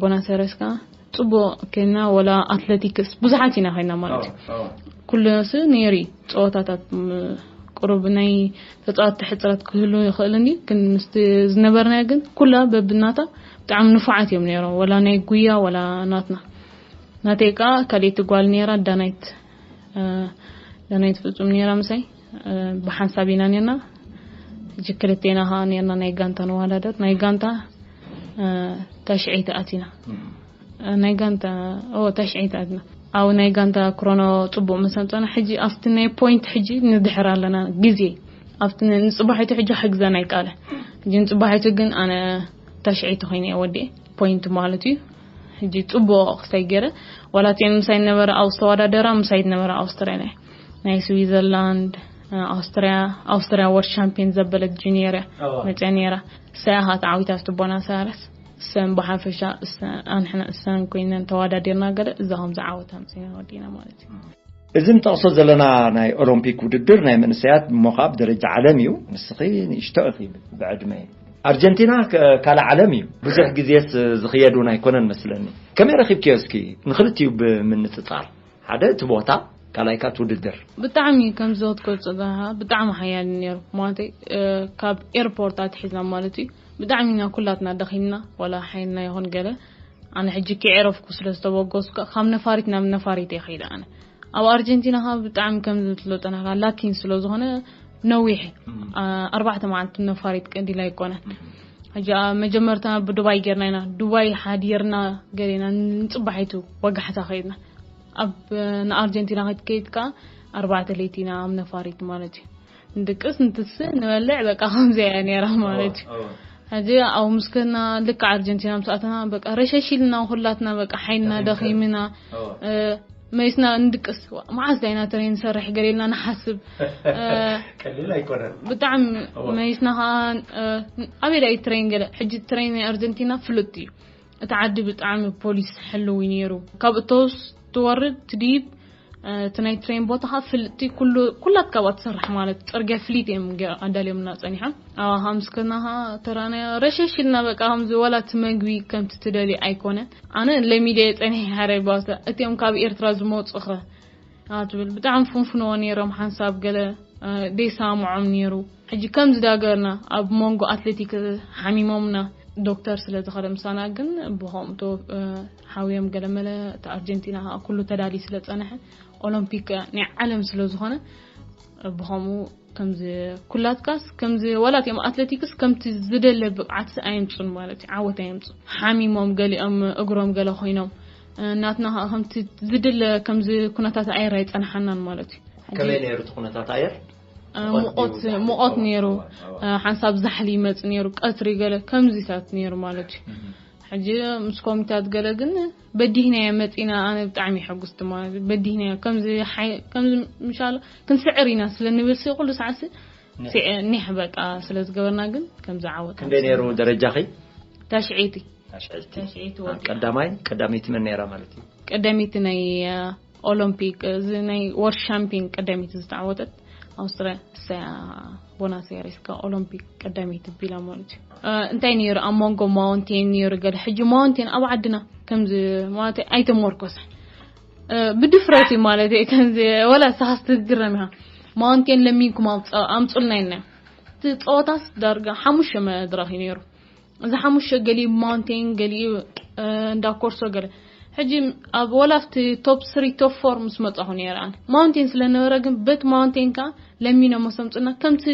ቦናስ ኣየረስ ከዓ ፅቡቅ ከይና ወላ ኣትለቲክስ ብዙሓት ኢና ኮይና ማለት እዩ። ኩሉ ስ ነይሩ እዩ ፀወታታት ቁሩብ ናይ ተፃወትቲ ሕፅረት ክህሉ ይኽእል እንዲ ግን ምስቲ ዝነበርናዮ ግን ኩላ በብናታ ብጣዕሚ ንፉዓት እዮም ነይሮም ወላ ናይ ጉያ ወላ ናትና ናተይ ከዓ ካልኣይቲ ጓል ነይራ ዳናይት ዳናይት ፍፁም ነይራ ምሳይ ብሓንሳብ ኢና ነርና ሕጂ ክልቴና ከዓ ነርና ናይ ጋንታ ንዋዳደር ናይ ጋንታ ታሽዐይቲ ኣቲና ናይ ጋንታ ታሽዐይቲ ኣቲና ኣብ ናይ ጋንታ ክሮኖ ፅቡቅ መሰምፀና ሕጂ ኣብቲ ናይ ፖይንት ሕጂ ንድሕር ኣለና ግዜ ኣብቲ ንፅባሒቱ ሕጂ ሕግዘና ይቃለ ሕጂ ንፅባሒቱ ግን ኣነ ታሽዐይቲ ኮይነ እየ ወዲኤ ፖይንት ማለት እዩ። ሕጂ ጽቡቕ ክሳይ ገይረ፣ ዋላ እቲአን ምሳይ ነበረ ኣውስ ተወዳደራ፣ ምሳይ ነበረ ኣውስትራልያ፣ ናይ ስዊዘርላንድ፣ ኣውስትሪያ፣ ኣውስትሪያ ወርልድ ሻምፒዮን ዘበለት ጁኒየር እያ መፅያ ነይራ። እሳ እያ ከዓ ተዓዊታ ኣብቲ ቦናስ ኣየርስ። እሰን ብሓፈሻ እሰን ኣንሕና እሰን ኮይነን ተወዳዲርና ገለ እዛ ከም ዝዓወት ኣምፅና ወዲና ማለት እዩ። እዚ ንጠቕሶ ዘለና ናይ ኦሎምፒክ ውድድር ናይ መንእሰያት እሞ ከዓ ብደረጃ ዓለም እዩ። ንስኺ ንእሽቶ ኢኺ ብዕድመ። ኣርጀንቲና ከ- ካልእ ዓለም እዩ። ብዙሕ ግዜስ ዝኽየድ እውን ኣይኮነን መስለኒ። ከመይ ረኺብክዮ እስኪ ንክልቲኡ ብምንፅፃር? ሓደ እቲ ቦታ ካልኣይ ከዓ እቲ ውድድር። ብጣዕሚ ከምዚ ክትገልጾ ዘለኻ ብጣዕሚ ሓያል ነይሩ። ማለት ካብ ኤርፖርት ኣትሒዝና ማለት እዩ። ብጣዕሚ ኢና ኩላትና ደኺምና፣ ዋላ ሓይልና ይኹን ገለ። ኣነ ሕጂ ከየዕረፍኩ ስለ ዝተበገስኩ ካብ ነፋሪት ናብ ነፋሪት እየ ከይደ። ኣነ ኣብ ኣርጀንቲና ከዓ ብጣዕሚ ከምዚ ትብሎ ጸናሕካ ላኪን ስለ ዝኾነ ነዊሕ፣ አ- ኣርባዕተ መዓልቲ ነፋሪት ቀሊል ኣይኮነን። ሕጂ ኣብ መጀመርታ ብዱባይ ጌርና ኢና። ዱባይ ሓዲርና ገሊና ንጽባሒቱ ወጋሕታ ከይድና። ኣብ ንኣርጀንቲና ክትከይድ ከዓ ኣርባዕተ ለይቲ ኢና ኣብ ነፋሪት ማለት እዩ። ንድቅስ ንትስእ ንበልዕ በቃ ከምዚ እያ ነይራ ማለት እዩ። ሕጂ ኣብ ምስከና ልክዕ ኣርጀንቲና ምስ ኣተና በቃ ረሸሽ ኢልና ኩላትና በቃ ሓይልና ደኺምና። እ፣ መይስና ንድቅስ፣ መዓስ ዳይና ትሬን ንሰርሕ ገለ ኢልና ንሓስብ። እ፣ ቀሊል ኣይኮነን። ብጣዕሚ መይስና ከዓ እ፣ ኣበይ ዳይ ትሬን ገለ። ሕጂ ትሬን ናይ ኣርጀንቲና ፍሉጥ እዩ። እቲ ዓዲ ብጣዕሚ ፖሊስ ሕልው እዩ ነይሩ። ካብ እቶስ ትወርድ ትድይብ እ፣ እቲ ናይ ትሬን ቦታ ከዓ ፍልጥቲ ኩሉ ኩላት ካብኣ ትሰርሕ ማለት ጽርግያ ፍሊት እዮም ገ- ኣዳልዮምና ጸኒሖም። ኣባኻ ምስ ከድና ከዓ ተራና ረሸሽ ኢልና በቃ ከምዚ ዋላ እቲ መግቢ ከምቲ ትደልዮ ኣይኮነን። ኣነ ለሚደ እየ ጸኒሐ ሓደ ባሰ እቲኦም ካብ ኤርትራ ዝመጹ ኸ ኣትብል ብጣዕሚ ፍንፍንዎ ነይሮም ሓንሳብ ገለ እ፣ ደይሰማምዖም ነይሩ። ሕጂ ከምዚ ዳገርና ኣብ መንጎ ኣትሌቲክ ሓሚሞምና ዶክተር ስለ ዝኸደ ምሳና ግን ብኸምኡ እ፣ ሓውዮም ገለመለ እቲ ኣርጀንቲና ከዓ ኩሉ ተዳሊ ስለ ጸንሐ ኦሎምፒክ ናይ ዓለም ስለ ዝኾነ ብኸምኡ ከምዚ ኩላትካስ ከምዚ ዋላት እዮም ኣትሌቲክስ ከምቲ ዝደለ ብቕዓት ኣየምፁን ማለት እዩ። ዓወት ኣየምፁን። ሓሚሞም ገሊኦም እግሮም ገለ ኮይኖም እ፣ ናትና ከዓ ከምቲ ዝድለ ከምዚ ኩነታት ኣየር ኣይፀንሓናን ማለት እዩ። ሕጂ ከመይ ነይሩ እቲ ኩነታት ኣየር? እ፣ ሙቐት ሙቐት ነይሩ። እ፣ ሓንሳብ ዛሕሊ ይመፅ ነይሩ፣ ቀትሪ ገለ ከምዚታት ነይሩ ማለት እዩ። ሕጂ ምስ ኮሚታት ገለ ግን በዲህናዮ መፂና ኣነ ብጣዕሚ ሕጉስቲ ማለት እዩ። በዲህናዮ ከምዚ ሓይ- ከምዚ ምሻል ክንስዕር ኢና ስለ ንብል ሲ ኩሉ ሰዓት ሲ ኒሕ በቃ ስለ ዝገበርና ግን ከምዚ ዓወት ክንደይ ነይሩ ደረጃኺ? ታሽዒቲ ታሽዐይቲ። ታሽዒቲ አ፣ ወዲኣ። ቀዳማይ ቀዳመይቲ መን ነይራ ማለት እዩ? ቀዳመይቲ ናይ እ፣ ኦሎምፒክ እዚ ናይ ወርልድ ሻምፒዮን ቀዳመይቲ ዝተዓወተት ኣውስትራያ እሳያ ቦናስ ያሬስ ካብ ኦሎምፒክ ቀዳመይቲ ቢላ ማለት እዩ። እ፣ እንታይ ነይሩ ኣብ መንጎ ማውንቴን ነይሩ ገለ። ሕጂ ማውንቴን ኣብ ዓድና ከምዚ ማለት ኣይተመርኮሰ እ፣ ብድፍረት እዩ ማለት እዩ። ከምዚ ወላ ሳስ ትግረም ኢኻ። ማውንቴን ለሚንኩም ኣምፅ- ኣምፁልና ኢልና እቲ ፀወታስ ዳርጋ ሓሙሽተ መድረኽ እዩ ነይሩ። እዚ ሓሙሽተ ገሊኡ ማውንቴን ገሊኡ እ፣ እንዳ ኮርሶ ገለ። ሕጂ ኣብ ወላ ኣብቲ ቶፕ ስሪ ቶፕ ፎር ምስ መጻኹ ነይረ ኣነ ማውንቴን ስለ ነበረ ግን በት ማውንቴን ከኣ ለሚኖ መሰምፅና ከምቲ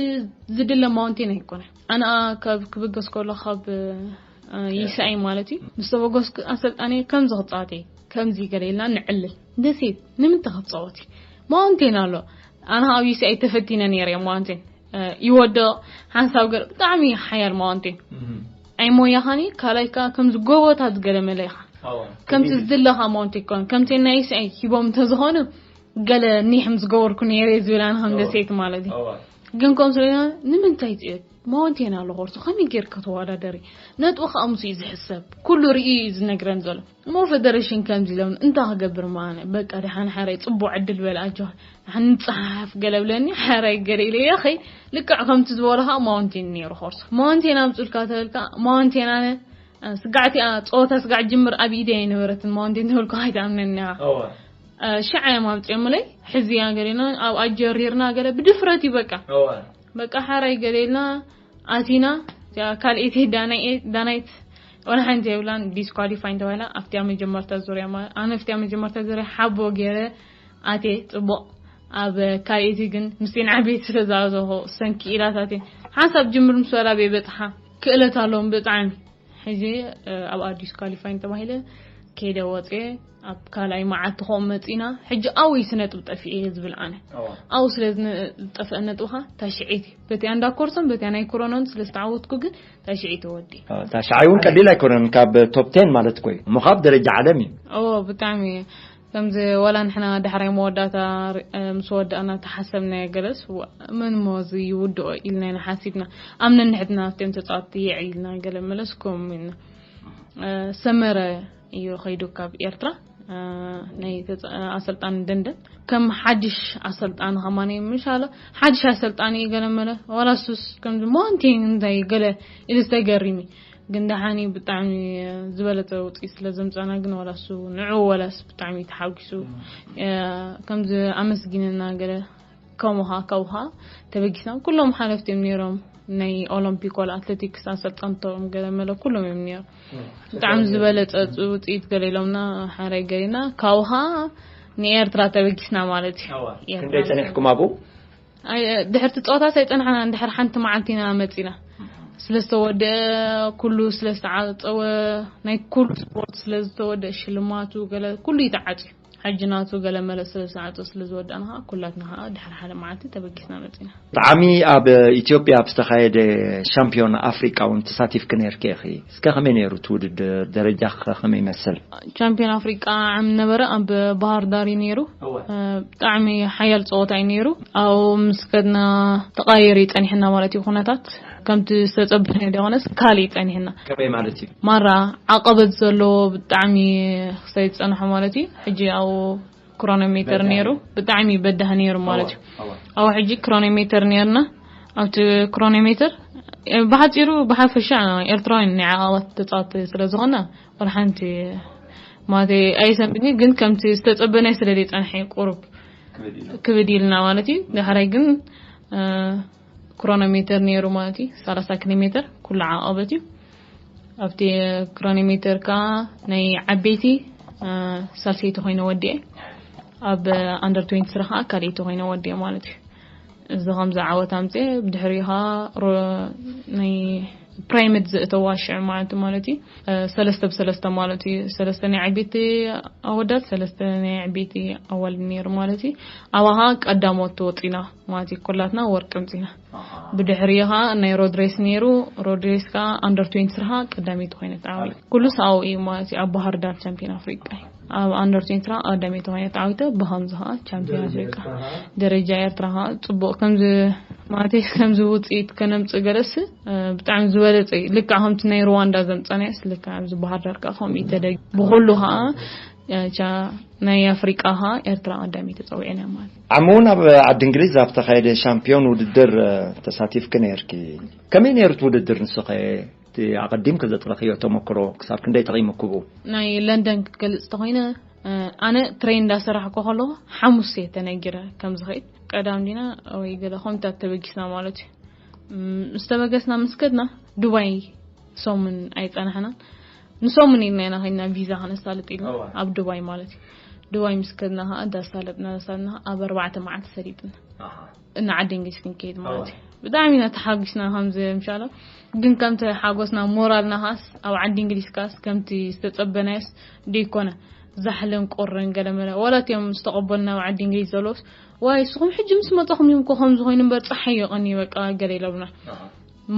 ዝድለ ማውንቴን ኣይኮነ። ኣነ ካብ ክብገስ ከሎ ካብ እ፣ ይስኣይ ማለት እዩ ምስ ተበገስኩ ኣሰልጣኒ ከምዚ ክፃወት እየ ከምዚ ገለ ኢልና ንዕልል ደሴት ንምንታይ ክትፃወት እዩ ማውንቴን ኣሎ። ኣነ ኣብ ይስኣይ ተፈቲነ ነይረ እየ ማውንቴን እ፣ ይወድቕ ሓንሳብ ገለ ብጣዕሚ ሓያል ማውንቴን ኣይሞያኻኒ ካልኣይ ከዓ ከምዚ ጎቦታት ገለ መለ ኢኻ ከምቲ ዝድለኻ ማውንቴን ይኮን ከምቲ ናይ ይስኣይ ሂቦም እንተዝኾኑ ገለ ኒሕ ምስ ገበርኩ ነይረ ዝብል ኣነ ከም ደሴት ማለት እዩ። ግን ከም ስለ ንምንታይ ጽዮት ማውንቴን ኣሎ ኮርሶ ከመይ ጌርካ ተወዳደሪ ነጥቡ ከዓ ምስ እዩ ዝሕሰብ ኩሉ ርኢ እዩ ዝነግረን ዘሎ። እሞ ፌደሬሽን ከምዚ ኢሎም እንታይ ክገብር ማነ በቃ ደሓን ሓራይ ጽቡቅ ዕድል በል ኣጆ ንሓን ንጽሓፍ ገለ ብለኒ ሓራይ ገለ ኢለ እየ ኸይ ልክዕ ከምቲ ዝበሎ ከዓ ማውንቴን ነይሩ ኮርሶ ማውንቴን ኣምጹልካ ተበልካ ማውንቴን ኣነ ስጋዕቲ ጸወታ ስጋዕ ጅምር ኣብ ኢደ ኣይነበረትን ማውንቴን ተበልካ ኣይትኣምነኒ ኢኻ። ሽዓ እዮም ኣምጺኦምለይ ሕዚያ ገሌና ኣብ ኣጀሪርና ገለ ብድፍረት እዩ በቃ በቃ ሓራይ ገሌልና ኣቲና እዚኣ ካልኤቲ ዳናይ- ዳናይት ወላ ሓንቲ የብላን ዲስኳሊፋይ እንተባሂላ ኣብቲያ መጀመርታ ዙርያ ማለት ኣነ ኣብቲያ መጀመርታ ዙርያ ሓቦ ገይረ ኣቴ ጽቡቕ ኣብ ካልኤቲ ግን ምስቲን ዓበይቲ ስለ ዝኣዘኹ ሰንኪ ኢላት ኣቴ ሓንሳብ ጅምር ምስ በላ በይ በጽሓ ክእለት ኣለዎም ብጣዕሚ ሕጂ ኣብኣ ዲስኳሊፋይ እንተባሂለ ከይደ ወፅየ ኣብ ካልኣይ መዓልቲ ከምኡ መፂና። ሕጂ ኣው እዩ ስነጥብ ጠፊኤ እየ ዝብል ኣነ። ኣው ስለ ዝጠፍአ ነጥብኻ ታሽዒት እዩ። በቲያ እንዳ ኮርሶን በቲያ ናይ ኮሮኖን ስለ ዝተዓወትኩ ግን ታሽዒት ተወዲ። ታሽዓይ እውን ቀሊል ኣይኮነን፣ ካብ ቶፕ ቴን ማለት ኮይ እሞ ካብ ደረጃ ዓለም እዩ። ኦ ብጣዕሚ ከምዚ ዋላ ንሕና ዳሕራይ መወዳእታ ር- ምስ ወዳእና ተሓሰብና ገለስ፣ መን ሞ እዚ ይውድኦ ኢልና ኢና ሓሲብና። ኣብ ነንሕድና ኣብቶም ተጻወትቲ የዕልና ገለ መለስ ከምኡ ኢልና። ሰመረ እዩ ከይዱ ካብ ኤርትራ። ናይ ተጻ- ኣሰልጣኒ ደንደን ከም ሓድሽ ኣሰልጣኒ ከማን እዩ ምሻለ። ሓድሽ ኣሰልጣኒ እዩ ገለ መለ ዋላ ሱስ ከም ማንቲን እንታይ ገለ ኢሉ ዝተገሪሚ። ግን ደሓኒ ብጣዕሚ ዝበለጸ ውፅኢት ስለ ዘምጻና ግን ዋላ እሱ ንዑ ወላስ ብጣዕሚ ተሓጒሱ ከምዚ ኣመስጊነና ገለ። ከምኻ ካብኻ ተበጊስና ኩሎም ሓለፍቲ እዮም ነይሮም። ናይ ኦሎምፒክ ዋላ ኣትሌቲክስ ኣሰልጠንቶም ገለ መለ ኩሎም እዮም ነይሮም። ብጣዕሚ ዝበለጸ ውፅኢት ገለ ኢሎምና ሓራይ ገሊና ካብኻ ንኤርትራ ተበጊስና ማለት እዩ። ክንደይ ጸኒሕኩም ኣብኡ? ድሕርቲ ፀወታ ኣይፀናሕና። እንድሕር ሓንቲ መዓልቲ ኢና መፂና። ስለ ዝተወደአ ኩሉ ስለ ዝተዓፀወ ናይ ኩሉ ስፖርት ስለ ዝተወደአ ሽልማቱ ገለ ኩሉ ይተዓፅዩ። ሕጂ ናቱ ገለ መለ ስለ ዝተዓፀ ስለ ዝወዳእና ከዓ ኩላትና ከዓ ድሕሪ ሓደ መዓልቲ ተበጊስና መፂና። ብጣዕሚ ኣብ ኢትዮጵያ ኣብ ዝተኻየደ ሻምፒዮን ኣፍሪቃ እውን ተሳቲፍክ ነርክ ኢኺ። እስከ ከመይ ነይሩ እቲ ውድድር? ደረጃ ከመይ ይመስል? ቻምፒዮን ኣፍሪቃ ዓም ነበረ ኣብ ባህር ዳር እዩ ነይሩ። ብጣዕሚ ሓያል ፀወታ እዩ ነይሩ። ኣብኡ ምስ ከድና ተቃየር እዩ ፀኒሕና ማለት እዩ ኩነታት። ከምቲ ዝተጸበነ ደኾነስ ካልእ እዩ ጸኒሕና። ከመይ ማለት እዩ? ማራ ዓቐበት ዘለዎ ብጣዕሚ ክሳይ ዝጸንሖ ማለት እዩ። ሕጂ ኣብኡ ክሮኖሜተር ነይሩ። ብጣዕሚ በዳህ ነይሩ ማለት እዩ። ኣብኡ ሕጂ ክሮኖሜተር ነይርና። ኣብቲ ክሮኖሜተር ብሓጺሩ ብሓፈሻ ኤርትራውያን ናይ ዓቐበት ተጻወቲ ስለ ዝኾና ወላ ሓንቲ ማለት ኣይሰንብኒ ግን ከምቲ ዝተጸበናይ ስለ ዘይጸንሐ ቁሩብ ክብድ ኢልና ማለት እዩ። ዳሕራይ ግን ክሮኖሜተር ነይሩ ማለት እዩ። ሰላሳ ኪሎ ሜተር ኩሉ ዓቐበት እዩ። ኣብቲ ክሮኖሜተር ከዓ ናይ ዓበይቲ ሳልሰይቲ ኮይነ ወዲኤ፣ ኣብ ኣንደር ትዌንቲ ስራ ከዓ ካልኣይቲ ኮይነ ወዲኤ ማለት እዩ። እዚ ከምዚ ዓወት ኣምፅኤ ብድሕሪኡ ከዓ ናይ ፕራይመት ዘእተዋ ሽዕ ማለት ማለት እዩ። ሰለስተ ብሰለስተ ማለት እዩ። ሰለስተ ናይ ዓበይቲ ኣወዳት ሰለስተ ናይ ዓበይቲ ኣዋልድ ነይሩ ማለት እዩ። ኣባኻ ቀዳሞት ወፂና ማለት እዩ። ኩላትና ወርቂ ምፂና። ብድሕሪኡ ከዓ ናይ ሮድሬስ ነይሩ። ሮድሬስ ከዓ ኣንደር ትዌንቲ ስራ ቀዳመይቲ ኮይነ ተዓወት። ኩሉ ሰብኣዊ እዩ ማለት እዩ። ኣብ ባህር ዳር ቻምፒዮን ኣፍሪቃ እዩ። ኣብ ኣንደር ትዌንቲ ስራ ቀዳመይቲ ኮይነ ተዓዊተ። ብኸምዚ ከዓ ቻምፒዮን ኣፍሪቃ ደረጃ ኤርትራ ከዓ ፅቡቅ ከምዚ ማለት ከምዚ ውፅኢት ከነምፅእ ገለስ ብጣዕሚ ዝበለፀ እዩ። ልክዕ ከምቲ ናይ ሩዋንዳ ዘምፀናዮስ ልክዕ ኣብዚ ባህር ዳር ከዓ ከምኡ እዩ ተደግ ብኩሉ ከዓ ቻ ናይ ኣፍሪቃ ከዓ ኤርትራ ቀዳመይቲ ተፀዊዕና ማለት እዩ። ዓሚ እውን ኣብ ዓዲ እንግሊዝ ኣብ ተኻየደ ሻምፒዮን ውድድር ተሳቲፍክ ነርኪ። ከመይ ነይሩ እቲ ውድድር ንስኸ እቲ ኣቐዲምክ ዘጥረኽዮ ተመክሮ ክሳብ ክንደይ ጠቒሙክ ብኡ? ናይ ለንደን ክትገልጽ ተኾይነ ኣነ ትሬን እንዳሰራሕኩ ከለኹ ሓሙስ እየ ተነጊረ ከም ዝኸይድ። ቀዳም ዲና ወይ ገለ ከምታት ተበጊስና ማለት እዩ። ምስ ተበገስና ምስ ከድና ዱባይ ሰሙን ኣይጸናሕናን። ንሰሙን ኢልና ኢና ከይድና ቪዛ ከነሳልጥ ኢልና ኣብ ዱባይ ማለት እዩ። ዱባይ ምስ ከድና ከዓ እንዳሳለጥና እንዳሳለጥና ኣብ ኣርባዕተ መዓልቲ ሰሊጥና። እና ዓዲ እንግሊዝ ክንከይድ ማለት እዩ። ብጣዕሚ ኢና ተሓጒስና ከምዚ ምሻሎ። ግን ከምቲ ሓጎስና ሞራልና ከዓስ ኣብ ዓዲ እንግሊዝ ከዓስ ከምቲ ዝተጸበናዮስ ደይኮነ። ዛሕልን ቁርን ገለ መለ። ወላ እቲኦም ዝተቐበሉና ኣብ ዓዲ እንግሊዝ ዘለውስ ዋይ ንስኹም ሕጂ ምስ መጻኹም እዮም እኮ ከምዚ ኮይኑ እምበር ጸሓይ ይቐንዩ በቃ ገለ ኢሎምና።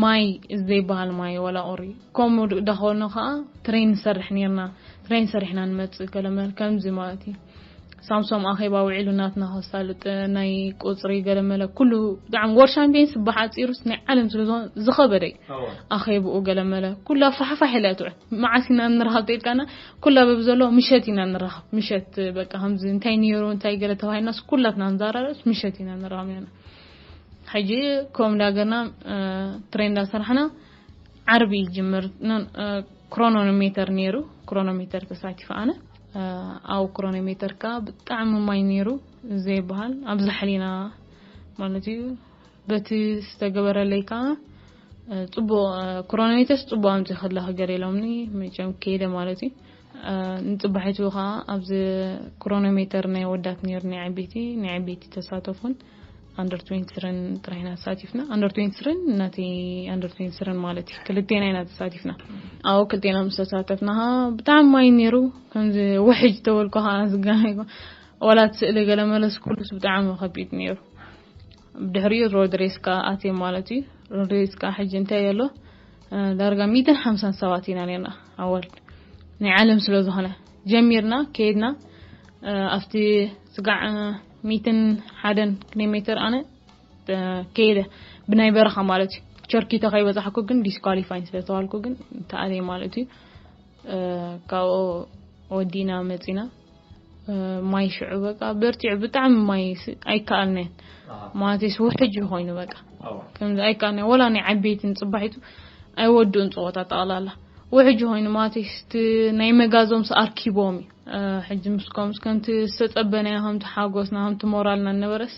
ማይ ዘይበሃል ማይ ወላ ቁሪ። ከምኡ ዳኾኑ ከኣ ትሬን ንሰርሕ ኔርና። ትሬን ሰሪሕና ንመጽእ ገለ መለ ከምዚ ማለት እዩ። ሳምሶም ኣኼባ ውዒሉ ናትና ከሳልጥ ናይ ቁጽሪ ገለ መለ ኩሉ ብጣዕሚ ወርልድ ሻምፒዮንስ ብሓጺሩስ ናይ ዓለም ስለ ዝኾነ ዝኸበደ እዩ። ኣኼብኡ ገለ መለ ኩላ ፋሕፋሕ ኢላ እያ ትውዕል። መዓስ ኢና ንራኸብ ተኢልካና ኩላ በብዘሎ ምሸት ኢና ንራኸብ። ምሸት በቃ ከምዚ እንታይ ነይሩ እንታይ ገለ ተባሂልናስ ኩላትና ንዛራረብስ ምሸት ኢና ንራኸብ ነርና። ሕጂ ከም እንዳገና ትሬን እንዳሰራሕና ዓርቢ ይጅምር። ክሮኖሜተር ነይሩ። ክሮኖሜተር ተሳቲፈ ኣነ። ኣብ ክሮኖሜተር ከኣ ብጣዕሚ ማይ ነይሩ ዘይበሃል ኣብ ዛሕሊና ማለት እዩ። በቲ ዝተገበረለይ ከኣ ጽቡቕ ክሮኖሜተርስ ጽቡቕ ኣምጺ ከለኺ ገለ ኢሎምኒ መቸም ከይደ ማለት እዩ። ንጽባሒቱ ከኣ ኣብዚ ክሮኖሜተር ናይ ወዳት ነይሩ ናይ ዓበይቲ ናይ ዓበይቲ ተሳተፉን ኣንደር ትዌንቲ ስርን ጥራይ ኢና ተሳቲፍና። ኣንደር ትዌንቲ ስርን ናተይ ኣንደር ትዌንቲ ስርን ማለት እዩ። ክልቴና ኢና ተሳቲፍና። ኣብኡ ክልቴና ምስ ተሳተፍና ብጣዕሚ ማይ ነይሩ። ከምዚ ውሕጅ ተበልኩ ከዓ ዝገናኝ፣ ዋላ እቲ ስእሊ ገለ መለስ ኩሉስ ብጣዕሚ ከቢድ ነይሩ። ብድሕሪኡ ሮድሬስ ከዓ ኣትየ ማለት እዩ። ሮድሬስ ከዓ ሕጂ እንታይ ኣሎ? እ፣ ዳርጋ ሚእትን ሓምሳን ሰባት ኢና ነርና ኣዋል ናይ ዓለም ስለ ዝኾነ ጀሚርና ከይድና፣ እ፣ ኣብቲ ስጋዕ፣ እ፣ ሚእትን ሓደን ኪሎ ሜትር ኣነ፣ እ፣ ከይደ ብናይ በረኻ ማለት እዩ። ቸርኪቶ ከይበጻሕኩ ግን ዲስኳሊፋይ ስለ ተባልኩ ግን ተኣልየ ማለት እዩ። እ፣ ካብኡ ወዲና መጺና። እ፣ ማይ ሽዑ በቃ በርቲዑ ብጣዕሚ ማይ ስ-፣ ኣይከኣልናን። ኣሃ። ማለትስ ውሕጅ ኮይኑ በቃ። ኣዋ። ከምዚ ኣይከኣልናን። ወላ ናይ ዓበይትን ጽባሒቱ ኣይወድኡን ጸወታ ጠቕላላ። ውሕጅ ኮይኑ ማለትስ እቲ ናይ መጋዞምስ ኣርኪቦም እዩ። እ፣ ሕጂ ምስ ከምስ ከምቲ ዝተጸበናዮ ከምቲ ሓጎስና ከምቲ ሞራልና ነበረስ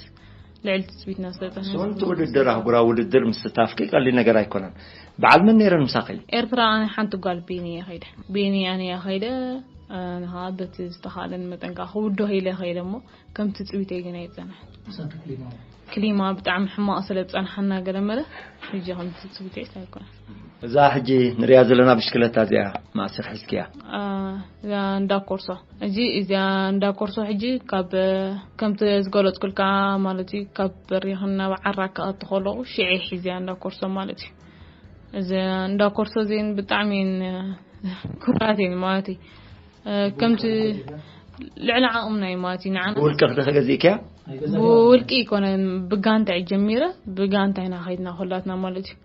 ልዕሊ ትጽቢትና ስለ ጸንሐ። ስንት ውድድር፣ ኣህጉራዊ ውድድር ምስታፍኪ ቀሊል ነገር ኣይኮነን። በዓል መን ነይረን ምሳኺ? ኤርትራ ኣነ ሓንቲ ጓል ቤኒ እየ ከይደ። ቤኒ ኣነ እየ ከይደ። እ፣ ንኻ በቲ ዝተኻእለን መጠን ከዓ ክውድሆ ኢለ ከይደ እሞ ከም ትጽቢተይ ግን ኣይጸንሐን። ምሳኺ ክሊማ? ክሊማ ብጣዕሚ ሕማቕ ስለ ዝጸንሓና ገለ መለ ሕጂ ከም ትጽቢተይ ኣይኮነን። እዛ ሕጂ ንሪኣ ዘለና ብሽክለታ እዚኣ መኣስ ኢኺ ሒዝክያ? እ፣ እዛ እንዳ ኮርሶ። እዚ እዚኣ እንዳ ኮርሶ ሕጂ ካብ፣ ከምቲ ዝገለጽኩልካ ማለት እዩ፣ ካብ በሪኽን ናብ ዓራክ ክኣቱ ከለኹ ሽዑ ሒዝያ እንዳ ኮርሶ ማለት እዩ። እዚ እንዳ ኮርሶ እዚን ብጣዕሚ እየን ክቡራት እየን ማለት እዩ። እ፣ ከምቲ ልዕሊ ዓቕምና እዩ ማለት እዩ። ንዓና ብውልቂ ክተኸገዚእክያ? ብውልቂ ይኮነ፣ ብጋንታ እዩ ጀሚረ፣ ብጋንታ ኢና ከይድና ኩላትና ማለት እዩ።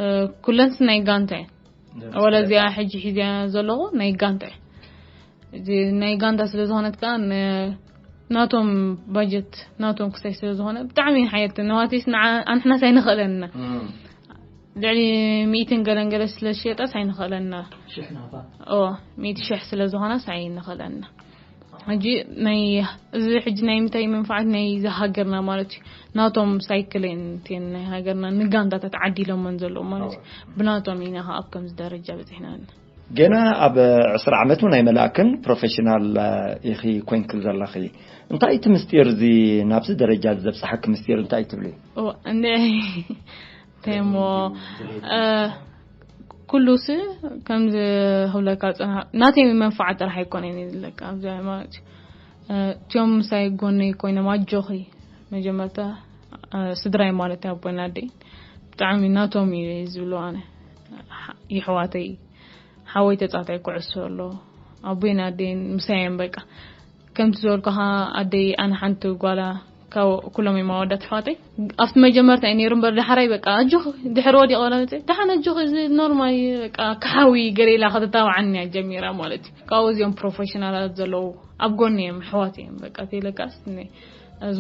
እ፣ ኩለንስ ናይ ጋንታ እየን። ወላ እዚኣ ሕጂ ሒዝያ ዘለኹ ናይ ጋንታ እየ። እዚ ናይ ጋንታ ስለ ዝኾነት ከዓ ን-፣ ናቶም ባጀት፣ ናቶም ክሳይ ስለ ዝኾነ ብጣዕሚ እየን ሓየልቲ። ንዋቴስ ንዓ-፣ ኣንሕናስ ኣይንኽእለንና። እም። ልዕሊ ሚእትን ገለን ገለ ስለ ዝሸጣስ ኣይንኽእለንና። ሽሕ ናፋ። ኦ፣ ሚእቲ ሽሕ ስለ ዝኾነስ ኣይንኽእለንና። ሕጂ ናይ፣ እዚ ሕጂ ናይ ምንታይ መንፋዓት ናይ እዚ ሃገርና ማለት እዩ። ናቶም ሳይክል እየን እተን ናይ ሃገርና ንጋንታታት ዓዲሎመን ዘለዉ ማለት እዩ። ኣዎ። ብናቶም ኢና ከኣ ኣብ ከምዚ ደረጃ በጺሕና ኣለና። ገና ኣብ ዕስራ ዓመት እውን ኣይመላእክን ፕሮፌሽናል፣ እ፣ ኢኺ ኮይንክን ዘለኺ። እንታይ እቲ ምስጢር እዚ ናብዚ ደረጃ ዘብጽሓኪ ምስጢር እንታይ ትብሊ? ኦ፣ እንደ ተሞ፣ እ፣ ኩሉስ ከምዚ ክብለካ ጽና-፣ ናተይ መንፋዓት ጥራሕ ኣይኮነን እየ ዝብለካ ኣብዚ ማለት እዩ። እ፣ እቲኦም ምሳይ ጎነይ ኮይኖም ኣጆኺ መጀመርታ፣ እ፣ ስድራይ ማለት ኣቦይን ኣደይን ብጣዕሚ ናቶም እዩ ዝብሉ ኣነ ይሕዋተይ ሓወይ ተጻዋታይ ኩዕሶ ኣሎ። ኣቦይን ኣደይን ምሳይ እዮም በቃ። ከምቲ ዝበልኩኻ ኣደይ ኣነ ሓንቲ ጓላ ካብ ኩሎም እዮም ኣወዳት ኣሕዋተይ። ኣብቲ መጀመርታ እዩ ነይሩ እምበር ዳሕራይ በቃ ኣጆኺ ድሕሪ ወዲቕ በላ መጸ። ደሓን ኣጆኺ እዚ ኖርማል እዩ በቃ ክሓዊ ገለ ኢላ ከተታብዓኒ እያ ጀሚራ ማለት እዩ። ካብኡ እዚኦም ፕሮፌሽናላት ዘለዉ ኣብ ጎኒ እዮም ኣሕዋት እዮም በቃ ተይለካስ ነ-፣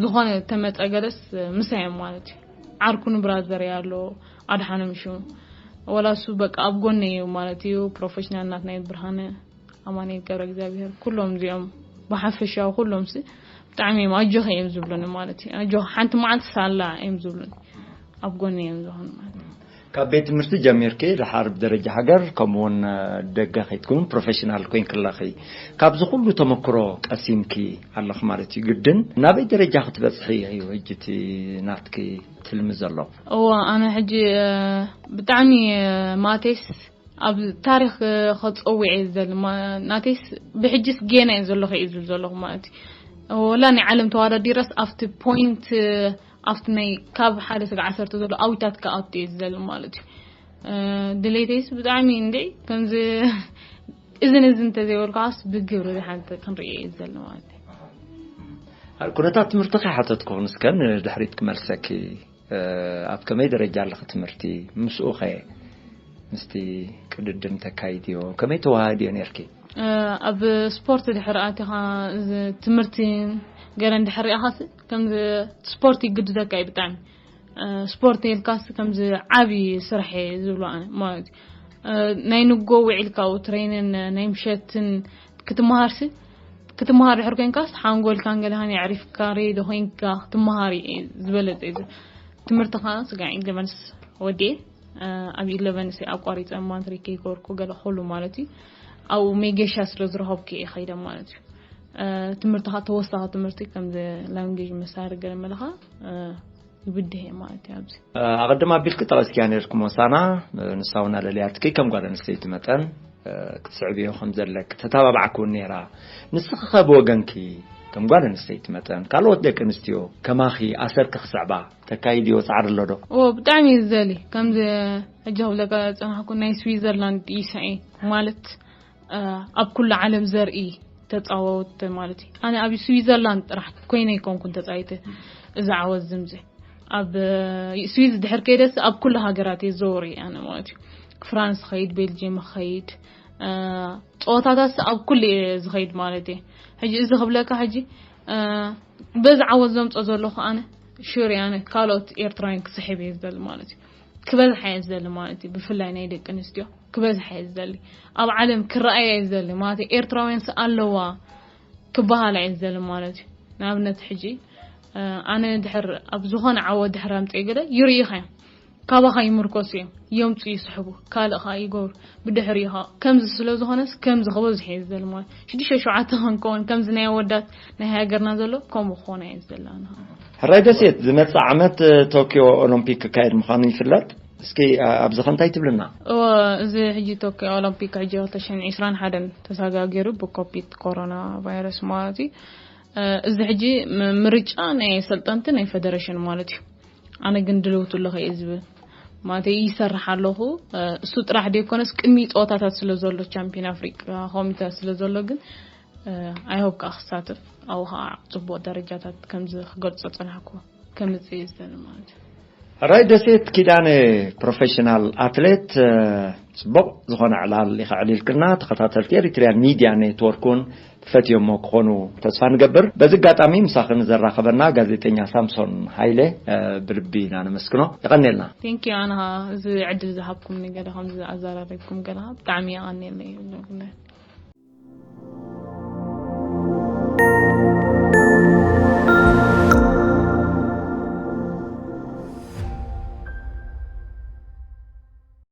ዝኾነ ተመጸ ገለስ ምሳይ እዮም ማለት እዩ። ዓርኩ ንብራዘር እያ ኣሎ ኣድሓኖም ሽሙ። ወላ እሱ በቃ ኣብ ጎኒ እዩ ማለት እዩ። ፕሮፌሽናል ናትና እዩ ብርሃነ ኣማኑኤል ገብረ እግዚኣብሔር ኩሎም እዚኦም ብሓፈሻዊ ኩሎም ሲ ብጣዕሚ እዮም ኣጆኺ እዮም ዝብሉኒ ማለት እዩ። ኣጆ ሓንቲ መዓልቲ ሳላ እዮም ዝብሉኒ። ኣብ ጎኒ እዮም ዝኾኑ ማለት እዩ። ካብ ቤት ትምህርቲ ጀሚርኪ ድሓር ብደረጃ ሃገር ከምኡ እውን ደገ ከይትኩም ፕሮፌሽናል ኮይንክለኺ ካብዚ ኩሉ ተመክሮ ቀሲምኪ ኣለኺ ማለት እዩ። ግድን ናበይ ደረጃ ክትበጽሒ እዩ ሕጂ እቲ ናትኪ ትልሚ ዘሎ? እዎ፣ ኣነ ሕጂ፣ እ፣ ብጣዕሚ፣ እ፣ ማቴስ ኣብ ታሪኽ፣ እ፣ ከጸውዕ እየ ዝደሊ። ማ-፣ ናቴስ ብሕጅስ ጌና እየ ዘለኹ እየ ዝብል ዘለኹ ማለት እዩ። ወላ ናይ ዓለም ተወዳዲረስ ኣብቲ ፖይንት፣ እ፣ ኣብቲ ናይ ካብ ሓደ ስጋዕ ዓሰርተ ዘሎ ኣዊታት ክኣቱ እየ ዝደሊ ማለት እዩ። እ፣ ድሌተይስ ብጣዕሚ እንድዒ ከምዚ እዝን እዝን እንተዘይበልኩ ዓስ ብግብሪ ሓንቲ ክንርኢ እየ ዝደሊ ማለት እዩ። ኩነታት ትምህርቲ ከይሓተትኩ ንስከ ንድሕሪት ክመልሰኪ፣ እ፣ ኣብ ከመይ ደረጃ ኣለኺ ትምህርቲ? ምስኡ ኸ ምስቲ ቅድድም ተካይድዮ? ከመይ ተዋሃድዮ ነርኪ? እ፣ ኣብ ስፖርት ድሕሪ ኣቲኻ፣ እዚ ትምህርቲ ገለ እንድሕር ርኢኻሲ፣ ከምዚ ስፖርት ይግድደካ እዩ ብጣዕሚ። እ፣ ስፖርት ኢልካሲ ከምዚ ዓቢ ስራሕ እየ ዝብሎ ኣነ ማለት እዩ። እ፣ ናይ ንጎ ውዒልካ ኣብኡ ትሬንን ናይ ምሸትን ክትመሃርሲ፣ ክትመሃር ድሕር ኮይንካስ ሓንጎልካን ገለኻን የዕሪፍካ ሬዲ ኮይንካ ክትመሃር እዩ ዝበለጸ እዩ። ትምህርቲ ኸዓ ስጋዕ ኢለቨንስ ወዲኤ፣ እ፣ ኣብ ኢለቨንስ ኣቋሪጸ ማትሪክ ይገበርኩ ገለ ኩሉ ማለት እዩ። ኣብኡ ሜጌሻ ስለ ዝረኸብኩ እየ ኸይደ ማለት እዩ። እ፣ ትምህርቲ ኸዓ ተወሳኺ ትምህርቲ ከምዚ ላንጌጅ መሳሪ ገለ መለኻ፣ እ፣ ይብድህ እየ ማለት እዩ። ኣብዚ ኣቐድም ኣቢልክ ጠቐስክያ ነርክ ሞሳና፣ ንሳ እውን ኣለልያትኪ ከም ጓል ኣንስተይቲ መጠን ክትስዕብዮ ከም ዘለክ ተተባባዕክውን ነይራ። ንስኺ ከ ብወገንኪ ከም ጓል ኣንስተይቲ መጠን ካልኦት ደቂ ኣንስትዮ ከማኺ ኣሰርክ ክስዕባ ተካይድዮ ጻዕሪ ኣሎ ዶ? ኦ ብጣዕሚ እዩ ዝደሊ። ከምዚ ሕጂ ክብለካ ዝጸናሕኩ ናይ ስዊዘርላንድ እዩ ስዒ ማለት ኣብ ኩሉ ዓለም ዘርኢ ተጻወት ማለት እዩ። ኣነ ኣብ ስዊዘርላንድ ጥራሕ ኮይነ ኣይኮንኩን ተጻይተ እዚ ዓወት ዝምዘ ኣብ ስዊዝ ድሕር ከይደስ ኣብ ኩሉ ሃገራት እየ ዘወር እየ ኣነ ማለት እዩ። ፍራንስ ኸይድ፣ ቤልጅየም ኸይድ፣ ፀወታታት ኣብ ኩሉ እየ ዝኸይድ ማለት እየ። ሕጂ እዚ ክብለካ ሕጂ በዚ ዓወት ዘምፆ ዘለኹ ኣነ ሽሪ ኣነ ካልኦት ኤርትራውያን ክስሕብ እየ ዝደሊ ማለት እዩ። ክበዝሓ እየ ዝደሊ ማለት እዩ። ብፍላይ ናይ ደቂ ኣንስትዮ ክበዝሓ እየ ዝደሊ። ኣብ ዓለም ክረኣያ እየ ዝደሊ ማለት እዩ። ኤርትራውያንስ ኣለዋ ክበሃላ እየ ዝደሊ ማለት እዩ። ንኣብነት ሕጂ ኣነ ድሕር ኣብ ዝኾነ ዓወት ድሕር ኣምፅእ ገለ ይርእኻ እዮም። ካባኻ ይምርኮሱ እዮም። የምፁ ይስሕቡ። ካልእ ከዓ ይገብሩ። ብድሕሪኡ ከዓ ከምዚ ስለ ዝኾነስ ከምዚ ክበዝሕ እየ ዝደሊ ማለት ሽዱሽተ ሸውዓተ ክንከውን ከምዚ ናይ ኣወዳት ናይ ሃገርና ዘሎ ከምኡ ክኾነ እየ ዝደሊ ኣነ ከዓ። ሕራይ ደሴት ዝመጽእ ዓመት ቶኪዮ ኦሎምፒክ ክካየድ ምዃኑ ይፍለጥ። እስኪ ኣብዚ ከ እንታይ ትብልና? እወ እዚ ሕጂ ቶኪዮ ኦሎምፒክ ሕጂ ክልተ ሽሕን ዕስራን ሓደን ተሰጋጊሩ ብኮቪድ ኮሮና ቫይረስ ማለት እዩ። እዚ ሕጂ ምርጫ ናይ ኣሰልጠንቲ ናይ ፈደረሽን ማለት እዩ። ኣነ ግን ድልውቲ ኣለኹ እየ ዝብል ማለት ይሰርሕ ኣለኹ። እሱ ጥራሕ ደይኮነስ ቅድሚ ፀወታታት ስለ ዘሎ ቻምፒዮን ኣፍሪቃ ኮሚተ ስለ ዘሎ ግን ኣይሆብ ከዓ ክሳተፍ ኣብኡ ከዓ ፅቡቅ ደረጃታት ከምዚ ክገልፆ ፀናሕኩ ከምፅእ እየ ዝደሊ ማለት እዩ። ሕራይ ደሴት ኪዳነ ፕሮፌሽናል ኣትሌት ፅቡቕ ዝኾነ ዕላል ይኸዕሊልክና። ተኸታተልቲ ኤሪትሪያን ሚድያ ኔትወርክ እውን ፈትዮሞ ክኾኑ ተስፋ ንገብር። በዚ ኣጋጣሚ ምሳኺ ንዘራኸበና ጋዜጠኛ ሳምሶን ሃይለ ብልቢ ኢና ነመስግኖ። የቐንየልና። ቴንኪዩ ኣነ እዚ ዕድል ዝሃብኩም ገለ ከምዚ ኣዘራሪብኩም ገለ ብጣዕሚ የቐንየልና ይብለኩም።